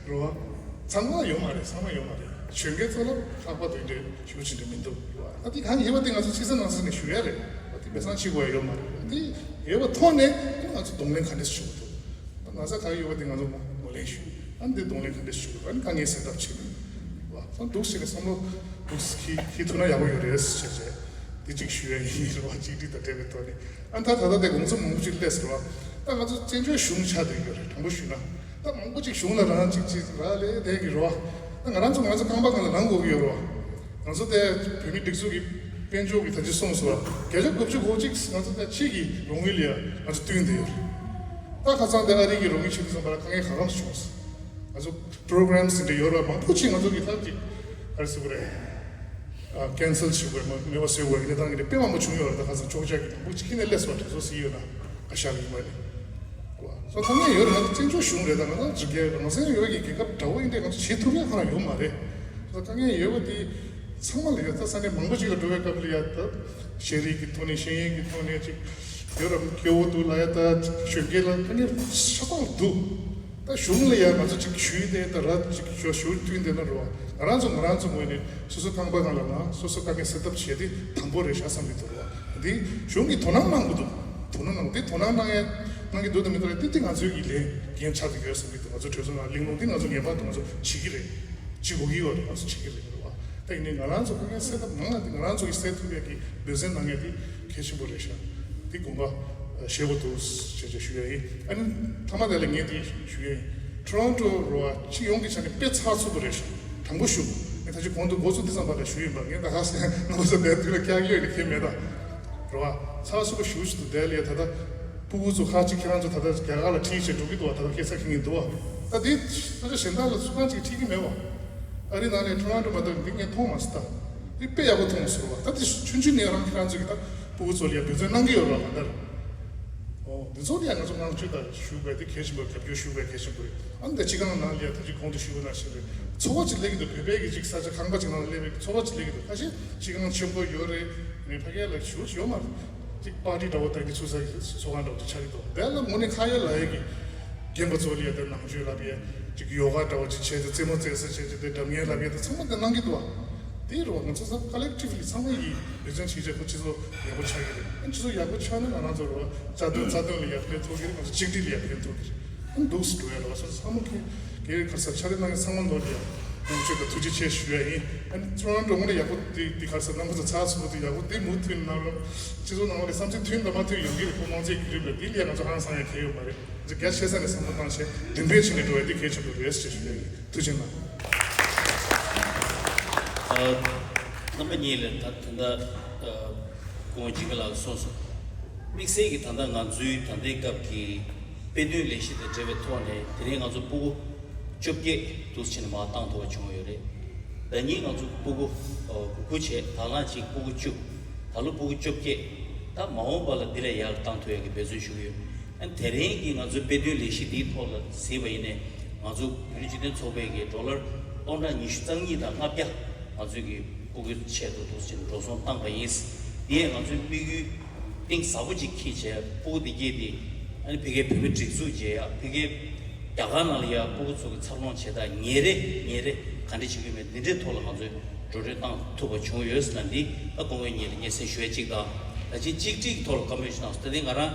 རོ་བ། ཚང་མ་ཡོད་མ་རེད། ཚང་མ་ཡོད་མ་རེད། གཞོན་སྐྱེས་ཚོ་ལ་ལྷག་པར་དུ་འདྲ་ཞུ་ཅི་འདྲ་མི་འདུག་རོ་བ། ད་དེ་གང་ཡིན་པ་དེ་ང་ཚོ་ཕྱི་གསལ་ནང་གསལ་ནས་ཞུ་ཡ་རེད། ད་དེ་སྦས་གསང་བྱེད་དགོས་ཡ་ཡོད་མ་རེད། དེ་ཡོད་པ་ཐོག་ནས་ང་ཚོ་གདོང་ལེན་ག་འདྲས་ཞུ་དགོས་འདུག་ད་ན་ཚ་ག་ཡོད་པ་དེ་ང་ཚོ་ངོས་ལེན་ཞུ། ཨ་ནི་དེ་གདོང་ལེན་ག་འདྲས་ཞུ་དགོས། ཨ་ནི་དཀའ་ངལ་སེལ་ཐབས་བྱེད་དགོས། ཨ་འདུག་ཟེར་ནས་བསམ་བློ་འདུག་ཁྱི་ཁྱི་ཐུབ་ན་ཡག་པོ་ཡོད་རེད་ཟེར་བྱས་དེ་གཅིག་ཞུ་ཡ་ཡིན་རེད་བ། གཅིག་སྒྲིལ་དང་འབྲེལ་བའི་ཐོག་ནས། ཨ་ནི་ད་ད་ལྟ་དེ་དགོངས་ཚུལ་མང་པོ་ཅིག་སླེབས་ཟེར་བ། ད་ང་ཚོ་བཙན་བྱོལ་གཞུང་ཆགས་བསྡད་ཡོད་རེད། དྲང་པོ་ཞུས་ན་ད་མང་པོ་ཅིག་གཞུང་ལ་རང་གཅིག་གཅིག་རག་ལས་བསྡད་ཀྱི་རེད་བ། ད་ང་རང་ཚོ་ང་ཚོ་རྐང་པ་སྒང་ལ་ལངས་དགོས་ཀྱི་ཡོད་རེད་བ། ང་ཚོ་དེ་བོད་མིའི་སྒྲིག་འཛུགས་ཀྱི་དཔལ་འབྱོར་གྱི་ད་ཅི་གསུངས་སོང་བ། བརྒྱ་ཆ་དགུ་བཅུ་གོ་གཅིག་ང་ཚོ་ད་ཕྱི་གི་རོགས་དངུལ་ལ་ང་ཚོ་བསྟུན་བསྡད་ཡོད་རེད། ད་ཁ་སང་དེ་ཨ་རི་གི་རོགས་དངུལ་ཕྱིན་དུས་ཙམ་པ་ལ་དཀའ་ངལ་ག་རང་བྱུང་སོང་། ང་ཚོ་པྲོ་གྷ་རམ་ཟེར་འདྲ་ཡོད་རེད་བ། མང་པོ་ཅིག་ང་ཚོ་གི་ད་ཅིག་ག་རེ་ཟེར་དགོས་རེད། ཨ་ཀན་སལ་བྱེད་དགོས་མ་མེད་པ་བཟོ་དགོས་ཀྱི་གནས་སྟངས་ཀྱི་དཔེ་མང་པོ་བྱུང་ཡོད་རེད། ད་ཁ་སང་ཕྱོགས་ཆ་གི་མང་པོ་ཅིག་ཁྱེར་ནས་སླེབས་སོང་། དེ་ཚོ་ཟིན་ཡོད་ན་ཨ་ཤ་གི་ངོས་ནས་བ། སོ་དཀའ་ངལ་ཡོད་རེད། ང་ཚོ་བཙན་བྱོལ་གཞུང་རེད། ད་ང་ཚོ་རྒྱལ་རང་སེམས་ཡོད་ཀྱི་རྒྱལ་ཁབ་འདྲ་བོ་ཡིན་དུས་ང་ཚོ་བྱེད་ཐུབ་ཡ་གང་ཡང་ཡོད་མ་རེད། སོ་དཀའ་ངལ་ཡོད་པ་དེ་ཚང་མ་ལ་ཡོད། ད་ས་གནས་མང་པོ་ཅིག་ལ་འགྲོ་བའི་སྐབས་ལ་ཡ་ད་ཤེས་རིག་གི་ཐོག་ནས་ཤེས་ཡོན་གྱི་ཐོག་ནས་ཅིག་ཡོད་ར་སྐྱོ་བོ་འདུག་ལ་ཡ། ད་གཞོན་སྐྱེས་ལ་དཀའ་ངལ་ཆ་ཚང་འདུག་ད་གཞུང་ལ་ཡ་ང་ཚོ་ཅིག་ཞུས་ཏེ་ད་ར་ཅིག་ཞུ་ཞུ་བསྟུན་བསྡད་ན་རེད་བ། ང་རང་ཚོ་ང་རང་ཚོ་ངོས་ནས་སོ་སོ་རྐང་པ་སྒང་ལ་ལངས། སོ་སོ་དཀའ་ངལ་སེལ་ཐབས་བྱས་ཏེ་དང་པོ་རེད་ཤག་བསམ་གྱི་འདུག་རེད་བ། འདི་གཞུང་གིས་དོ་སྣང་གནང་གི་འདུག་དོ་སྣང་གནང་། དེ་དོ་སྣང་གནང་ཡ་གནང་གི་འདུག་དང་མི་འདུག་ལ་དེ་དེ་ང་ཚོའི་གི་ལས་འགན་ཆགས་ཀྱི་ཡོད་བསམ་གྱི་འདུག་ང་ཚོ་གྲོས་ཚོགས་ནང་གླེང་སློང་དེ་ང་ཚོ་ངེས་པར་དུ་ང་ཚོ་བྱེད་ཀྱི་རེད། བྱེད་དགོས་ཀྱི་ཡོད་རེད། ང་ཚོ་བྱེད་ཀྱི་རེད་རེད་བ། ད་ཡིན་ནའི་ང་རང་ཚོ་དཀའ་ངལ་སེལ་ཐབས་ནང་ལ་དེ་ང་རང་ཚོ་གིས་སེལ་ཐུབ་ཡ་གི་འབད་བརྩོན་གནང་ཡ་དེ་གལ་ཆེན་པོ་རེད་ཤག་དེ་དགོངས་པ་བཞེས་དགོས་འདུག་ཞེས་ཞུ་ཡ་ཡིན། ཨ་ནི་མཐའ་མ་དེ་ལ་ངས་དེ་ཞུ་ཡ་ཡིན། ཊོ་རོན་ཊོ་རེད་བ། སྤྱི་ཡོངས་ཀྱི་ཆ་ནས་དཔེ་ཚགས་ཚུད་པོ་རེད་ཤག་དྲང་པོ་ཞུ། ངས་ད་ཅི་གོང་དུ་འགོ་ཚུགས་དུས་ཙམ་པ་ལ་ཞུས་ཡིན་པ། ངས་ད་ཧ་སེ་ནོ་ས་དེ་དུས་ལ་སྐྱག་ཡོད་ནི་ཁེལ་མེད་ད། རེད་བ། ཚགས་ཚུད་པོ་ཞུ་ཞུ་འདུག་དེ་ལས་ད་ལྟ་ཕྲུ་གུ་ཚོ་ཁ་ཅིག་ཁྱེད་རང་ཚོ་ད་ལྟ་རྒྱ་གར་ལ་ཁྲིད་བྱས་འགྲོ་གི་འདུག་བ། ད་ལྟ་སྐད་ཆ་ཁྱེད་ངས་འདུག་བ། ད་དེ་ས་ཆ་གཞན་དག་ལ་སུ་གང་ཅིག་ཁྲིད་ཀྱི་མེད་བ། ཨ་རི་ནང་ནས་ཊོ་རོན་ཊོ་མ་གཏོགས་འདི་ངས་མཐོང་མ་སོང་ད། དཔེ་ཡག་པོ་མཐོང་སོང་བ། ད་དེ་ཆུང་ཆུང་ནས་རང་ཁྱེད་རང་ཚོ་གི་ད་སྤུ་གུ་ཚོ་ལ་ཡ་འབད་བརྩོན་གནང་གི་ཡོད་རེད་བ། གང་ལྟར། ཨོ། འདི་ཚོ་ལ་ཡ་ང་ཚོ་བསྔགས་བརྗོད་དང་ཞུ་དགོས་དེ་གལ་ཆེན་པོ་རེད། རྒྱབ་སྐྱོར་ཞུ་དགོས་གལ་ཆེན་པོ་རེད། ཨ་ནི་ད་སྤྱི་ཁང་ནང་ལ་ཡ་ད་ཅིག་གོང་དུ་ཞུས་པ་ནང་བཞིན་རེད། ཚོགས་པ་ཅིག་སླེབས་ཀྱི་འདུག་བོད་པའི་གི་ཅིག་ས་ཆ་ཁང་པ་ཅིག་ནང་ལ་སླེབས་པའི་ཚོགས་པ་ཅིག་སླེབས་ཀྱི་འདུག་ཁ་ཤས་སྤྱི་ཁང་ཆེན་པོ་ཡོད་རེད། ངས་ཕ་གིར་ལ་ཞུ་ཞུ་ཡོད་མ་རེད། ཅིག་པར་ཊི་འདྲ་བོ་ད་གི་ཚུགས་ས་གི་ཚོགས་ཁང་འདྲ་བོ་ཅིག་ཆགས་ཀྱི་འདུག་དེ་ལ་དངོས་གནས་ཁ་ཡོད་ལག་ཡོད་ཀྱི་རྒན་པ་ཚོ་ལ་ཡ་དེ་ནང་ཆོས་ལབ་ཡས་ཅིག་ཡོ་ག་འདྲ་བོ་ཅིག་བྱས་ཏེ་རྩེད་མོ་རྩེ་ས་བྱས་ཏེ་དེ་སྒྲ་སྙན་ལབ་ཡས་དེ་ཚང་མ་དེ་གནང་གི་འདུག་བ། དེ་རུ་ང་ཚོ་ཚང་ཀ་ལེག་ཊིབ་ལི་ཚང་མ་ཡིས་འབད་བརྩོན་བྱེད་བྱས་ཁོ་སྤྱི་ཚོགས་ཡག་པོ་ཆགས་ཀྱི་རེད། ཨ་སྤྱི་ཚོགས་ཡག་པོ་ཆགས་ན་ང་རང་ཚོ་རུ་རྩ་དོན་རྩ་དོན་ལ་ཡ་ཕན་ཐོགས་ཀྱི་རེད། ང་ཚོ་གཅིག་སྒྲིལ་ལ་ཡ་ཕན་ཐོགས་ཀྱི་རེད། ཨ་འདུག་སེ་འགྲོ་ཡ་རེད་བ། སོ་སོ་ཚང་མ་གི་གི་ག་རེ་ཟེར་ཕྱག་ལས་གནང་མཁན་ཚང་མ་ལོ་ལ་ཡ་ཡོང་ཆེད་དུ་ཐུགས་རྗེ་ཆེ་ཞུ་ཡ་ཡིན། ཨ་ནི་ཁྱེད་རང་འགྲོ་དངོས་ལ་ཡག་པོ་དེ་དེ་ག་རེ་ཟེར་རྣམ་པ་ཚོ་ཚགས་ཚུད་པོ་དེ་ཡག་པོ་དེ་མུ་མཐུད་གནང་རོགས། སྤྱི་ཚོགས་ནང་ལ་བསམ་ཚུལ་མཐུན་དང་མ་མཐུན་ཡོང་གི་རེད། ཁོ་མང་གཙོའི་བརྒྱུད་རིམ་ལ་དེ་ལ་ཡ་ང་ཚོ་ཧང་སང་ཡ་གལ་ཡོད་མ་རེད། ང་ཚོ་རྒྱ་ཆེ་ས་ནས་བསམ་བློ་བཏང་བྱས་མདུན་སྤོས་བྱས་ནས་འགྲོ་ཡ་དེ་གལ་ཆེན་པོ་རེད་ཅེས་ཞུ་ཡ་ཡིན། ཐུགས་རྗེ་གནང་། ཨ། རྣམ་པ་གཉིས་ལ་ད་ད་ལྟ་ཨ་སྐུ་ངོ་འཇིགས་མེད་ལགས་གསུངས་སོང་། དམིགས་བསལ་གྱིས་ད་ལྟ་ང་ཚོའི་ད་ལྟའི་སྐབས་ཀྱི་དཔེ་སྟོན་ལས་གཞི་དང་འབྲེལ་བའི་ཐོག་ནས་དེ་རིང་ང་ཚོ་སྤུ་གུ་བཅོ་བརྒྱད་འདུག་སེ་བྱས་ནས་མར་བཏང་ཐུབ་པ་བྱུང་ཡོད་རེད། ཟླ་ཉིན་ང་ཚོ་སྤུ་གུ་ཨ་དགུ་དགུ་བྱས། ད་ལམ་གཅིག་སྤུ་གུ་བཅུ། ད་ལོ་སྤུ་གུ་བཅོ་བརྒྱད། ད་མ་འོངས་པ་ལ་འདི་ལས་ཡར་བཏང་ཐུབ་ཡག་གི་འབད་བརྩོན་ཞུ་གི་ཡོད། ཨ་ནི་དེ་རིང་གི་ང་ཚོའི་དཔེ་སྟོན་ལས་གཞི་འདིའི་ཐོག་ལ་གཟིགས་པ་ཡིན་ནའི་ང་ཚོ་བོད་རིགས་སྤྱི་མཐུན་ཚོགས་པའི་གི་ཌོ་ལར་སྟོང་ཕྲག་ཉི་ཤུ་རྩ་གཉིས་དང་ལྔ་བརྒྱ་ང་ཚོའི་གི་སྤུ་གུའི་ཆེད་དུ་འདུག་སེ་བྱས་ནས་འགྲོ་སོང་བཏང་པ་ཡིན། དེ་ཡང་ང་ཚོའི་དམིགས་ཡུལ་གཏིང་ཟབ་པོ་ཅིག་འཁྱེར་བྱས་སྤུ་གུ་དེ་གྱད་དེ་ཨ་ནི་ཕ་གིའི་བོད་མི་སྒྲིག་འཛུགས་བྱེད་ཡག་ཕ་གིའི་རྒྱ་གར་ནང་ལ་ཡ་སྤུ་གུ་ཚོ་གི་འཚར་ལོངས་བྱེད་སྟངས་ཉིན་རེ་ཉིན་རེ་ག་འདྲ་བྱེད་ཀྱི་ཡོད་མེད་འདི་འདྲའི་ཐོག་ལ་ང་ཚོས་འགྲོ་གྲོན་བཏང་ཐུབ་པ་བྱུང་ཡོད་ཟེར་ན། འདི་ད་སྐུ་ངོ་གཉིས་ལ་སྙན་སེང་ཞུ་ཡ་གཅིག་དང་། ད་ཅི་གཅིག་སྒྲིལ་ཐོག་ལ་བཀའ་མོལ་ཞིག་གནང་སོང་། ད་འདི་ང་རང་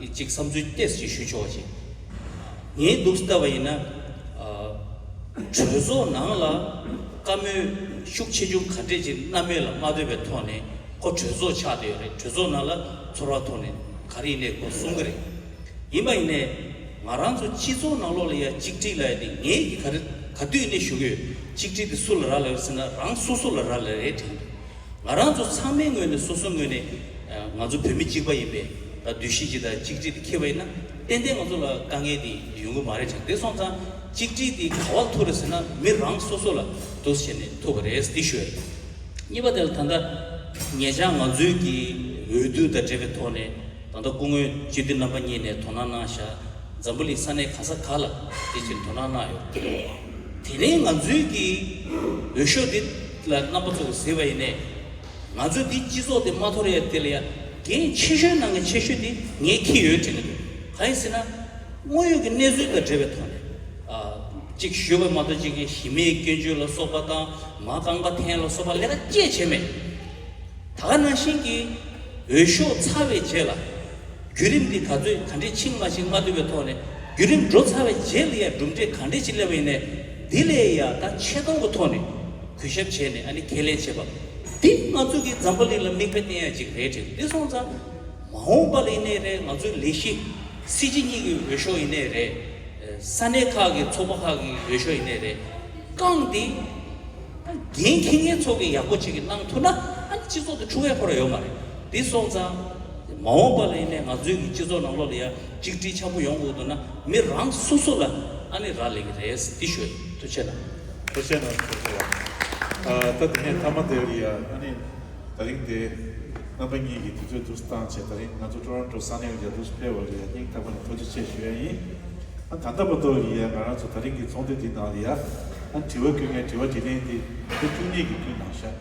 གཅིག་བསམ་ཚུལ་ཏོག་ཙམ་ཞིག་ཞུ་ཆོག་པ་ཅིག་ངས་འདུག་སེ་བལྟས་པ་ཡིན་ན། ཨ། གྲོས་ཚོགས་ནང་ལ་བཀའ་མོལ་ཤུགས་ཆེ་ཆུང་ག་འདྲས་ཅིག་རྣམ་པ་ལ་མ་ལྟོས་པའི་ཐོག་ནས་ཁོ་གྲོས་ཚོགས་ཆགས་བསྡད་ཡོད་རེད། གྲོས་ཚོགས་ནང་ལ་ཚོར་བ་ཐོག་ནས་ག་རེ་ཡིན་ནའི་ཁོ་གསུང་གི་རེད། ཡིན་པ་ཡིན་ནའི་ང་རང་ཚོ་སྤྱི་ཚོགས་ནང་ལོགས་ལ་ཡ་གཅིག་སྒྲིལ་ལབ་ཡ་དེ་ངས་ཀྱི་ག་རེ་ག་དུས་ནས་ཞུ་གི་ཡོད། གཅིག་སྒྲིལ་དེ་སུ་ལ་རག་ལས་ཟེར་ན་རང་སོ་སོ་ལ་རག་ལས་རེད་དྲན་འདུག་ང་རང་ཚོ་ཚང་མའི་ངོས་ནས་སོ་སོའི་ངོས་ནས་ཨ་ང་ཚོ་བོད་མི་གཅིག་པ་ཡིན་པའི་ད་འདུ་ཤེས་ཅིག་དང་གཅིག་སྒྲིལ་དེ་འཁྱེར་བ་ཡིན་ན་ཏན་ཏན་ང་ཚོ་ལ་དཀའ་ངལ་དེ་ཡོང་གི་མ་རེད་དྲན། དེ་སོང་ཙང་གཅིག་སྒྲིལ་དེ་ག་པར་ཐུག་རེད་ཟེར་ན་མི་རང་སོ་སོ་ལ་འདུག་སེ་བྱས་ནས་ཐུག་པ་རེད་དེ་ཞུ་ཡ། གཉིས་པ་དེ་ལ་ད་ལྟ་ཉེ་ཆར་ང་ཚོའི་གི་འོས་བསྡུ་དང་འབྲེལ་བའི་ཐོག་ནས་ད་ལྟ་སྐུ་ངོ་སྤྱི་འཐུས་རྣམ་པ་གཉིས་ནས་དོ་སྣང་གནང་བཞག་འཛམ་བུ་གླིང་ས་གནས་ག་ས་ག་ལ་དེ་ཕྱིར་དོ་སྣང་གནང་ཡོད། དེ་ནས་ང་ཚོའི་གི་འོས་ཤོག་འདི་ལ་རྣམ་པ་ཚོ་གིས་གཟིགས་པ་ཡིན་ནའི་ང་ཚོའི་འདི་སྤྱི་ཚོགས་འདི་མ་འཐོར་ཡ་དེ་ལ་ཡ་འགན་ཆེ་ཤོས་ནང་གི་ཆེ་ཤོས་དེ་ངས་འཁྱེར་ཡོད་དྲན་གི་འདུག་གང་ཡིན་ཟེར་ན་དངོས་ཡོད་ཀྱི་གནས་ཚུལ་དང་འབྲེལ་བའི་ཐོག་ནས་ཨ་གཅིག་ཞུས་པ་མ་གཏོགས་གཅིག་གི་གཞི་མེད་སྐྱོན་བརྗོད་ལ་སོགས་པ་དང་མ་རྐང་པ་འཐེན་ལ་སོགས་པ་ལས་ཀ་ཅི་བྱས་མེད། ད་ག་ནང་བཞིན་གྱི་འོས་ཤོག་ཚར་བའི་རྗེས་ལ་བརྒྱུད་རིམ་འདི་ག་ཚོད་ག་འདྲས་ཕྱིན་མ་ཕྱིན་མ་ཐུབ་པའི་ཐོག་ནས་བརྒྱུད་རིམ་འགྲོ་ཚར་བའི་རྗེས་ལ་ཡང་གྲུབ་འབྲས་ག་འདྲས་ཅིག་སླེབས་པ་ཡིན་ནའི་འདི་ལས་ཡང་ད་ཆེ་མཐོང་གི་ཐོག་ནས་གུས་ཞབས་བྱས་ནས་ཨ་ནི་ཁས་ལེན་བྱེད་པ་འདི་ང་ཚོ་གི་འཛམ་བུ་གླིང་ལ་མིག་དཔེ་བསྟན་ཡ་ཅིག་རེད་དྲན། འདི་སོང་ཙང་མ་འོངས་པ་ལ་ཡིན་ནའི་རེད། ང་ཚོའི་ལས་གཞི་སྲིད་སྤྱི་གཉིས་ཀྱི་འོས་ཤོག་ཡིན་ནའི་རེད། ས་གནས་ཁག་གི་ཚོགས་པ་ཁག་གི་འོས་ཤོག་ཡིན་ནའི་རེད། རྐང་འདི་འགན་འཁྱེར་མཁན་ཚོ་གིས་ཡག་པོ་ཅིག་གིས་གནང་ཐུབ་ན་ཨ་ནི་སྤྱི་ཚོགས་དེ་འཁྲུག་ཡ་ཁོ་ར་ཡོད་མ་རེད། འདི་སོང་ཙང་མ་འོངས་པ་ལ་ཡིན་ནའི་ང་ཚོའི་གི་སྤྱི་ཚོགས་ནང་ལོགས་ལ་ཡ་གཅིག་སྒྲིལ་འཆར་པོ་ཡོང་དགོས་འདུག་ན་མི་རང་སོ་སོ་ལ་ཨ་ནི་རག་ལས་ཀྱི་རེད་འདི་ཞུ་ཡ་ཡིན། ཐུགས་རྗེ་གནང་། ཐུགས་རྗེ་གནང་། ཐུགས་རྗེ་གནང་། ད་དེ་ནས་མཐའ་མ་དེ་ལ་ཡ་ཨ་ནི་ད་རིང་དེ་རྣམ་པ་གཉིས་ཀྱིས་དུས་ཚོད་འདུག་བཏང་བྱས་ད་རིང་ང་ཚོ་ཊོ་རོན་ཊོ་ས་གནས་ལ་ཡ་འདུག་ཕེབས་པ་ལ་ཡ་སྙིང་ཐག་པ་ནས་ཐུགས་རྗེ་ཆེ་ཞུ་ཡ་ཡིན། ཨ་ད་ལྟ་བར་དུ་ཡ་ང་རང་ཚོ་ད་རིང་གི་ཚོགས་འདུ་འདི་ནང་ལ་ཡ་ཨ་དྲི་བ་བཀོད་མཁན་དྲི་བ་དྲིས་ལན་འདི་ད་བཅུ་གཉིས་ཀྱིས་ཕུལ་གནང་ཤག་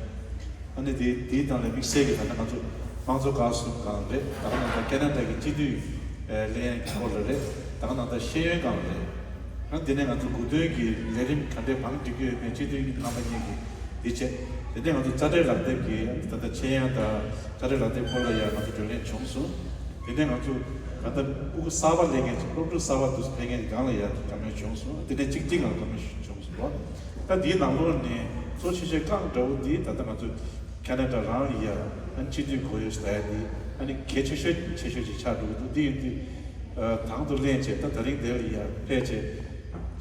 ཨ་ནི་དེ་དེའི་སྟེང་ལ་དམིགས་བསལ་གྱི་ད་ལྟ་ང་ཚོ་དམངས་གཙོ་ཁག་གསུམ་སྒང་རེད། ད་ག་ནང་ད་ཁེ་ན་ཌ་གི་སྤྱི་འཐུས་ལེན་ཡ་གི་སྐོར་ལ་རེད། ད་ག་ནང་ད་ཤེས་ཡོན་སྒང་རེད། ཨ་དེ་ནས་ང་ཚོ་དགུ་སྟོན་གྱི་ལས་རིམ་ག་འདྲས་གང་སྒྲིག་གི་ཡོད་མེད་སྤྱི་འཐུས་རྣམ་པ་གཉིས་ཀྱིས་འདི་བྱས། དེ་ནས་ང་ཚོ་དཔྱ་ཁྲལ་ལག་དེབ་ཀྱི་ད་ལྟ་ཆེད་ཡང་དང་དཔྱ་ཁྲལ་ལག་དེབ་སྐོར་ལ་ཡང་ང་ཚོ་བགྲོ་གླེང་བྱུང་སོང་། དེ་ནས་ང་ཚོ་ད་ལྟ་སྤུ་གུ་གསར་པ་སླེབས་མཁན་ཅིག་སློབ་ཕྲུག་གསར་པ་དུ་ཕེབས་མཁན་གྱི་སྒང་ལ་ཡང་བཀའ་མོལ་བྱུང་སོང་། དེ་ནས་གཅིག་གཅིག་ལ་བཀའ་མོལ་བྱུང་སོང་། ད་འདིའི་ནང་ལོགས་ནས་གཙོ་ཆེ་ཤོས་རྐང་འདྲ་བོ་འདི་ད་ལྟ་ང་ཚོ་ཁེ་ན་ཌ་རང་ལ་ཡ་ཨ་ནི་སྤྱི་འཐུས་གོ་ཡོད་ཟེར་ཡ་འདི་ཨ་ནི་གལ་ཆེ་ཤོས་ཆེ་ཤོས་ཅིག་ཆགས་འགྲོ་གི་འདུག་འདི་ཡིན་དུས་དང་དུ་ལེན་བྱས་ད་ད་རིང་འདིར་ཡ་ཕེབས་བྱས་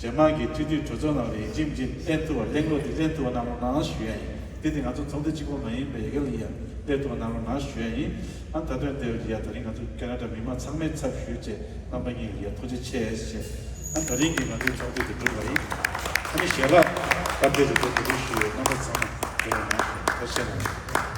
རྗེས་མ་གི་སྤྱི་འཐུས་གྲོས་ཚོགས་ནང་ལ་ཡིན་གཅིག་མིན་གཅིག་ལེན་ཐུབ་པ་གླེང་སློང་འདི་ལེན་ཐུབ་པ་གནང་རོགས་གནང་ཞུ་ཡ་ཡིན། འདི་དེ་ང་ཚོ་ཚོགས་འདུ་གཅིག་པོ་མ་ཡིན་པའི་ཡ་གི་ལ་ཡ་ལེན་ཐུབ་པ་གནང་རོགས་གནང་ཞུ་ཡ་ཡིན། ཨ་ད་དོན་དེ་ཡ་ད་རིང་ང་ཚོ་ཁེ་ན་ཌ་མི་མང་ཚང་མའི་ཚབ་ཞུས་བྱས་རྣམ་པ་གཉིས་ལ་ཡ་ཐུགས་རྗེ་ཆེ་ཞེས་ཨ་ད་རིང་གི་ང་ཚོའི་ཚོགས་འདུ་དེ་གྲུབ་པ་ཡིན། ཨ་ནི་ཞལ་ལག་སྟབས་བདེ་རེ་དོ་གོ་སྒྲིག་ཞུས་ཡོད། རྣམ་པ་ཚང་མ་དེ་རུ་གནང་ཞུ། ཐུགས་རྗེ་ཆེ།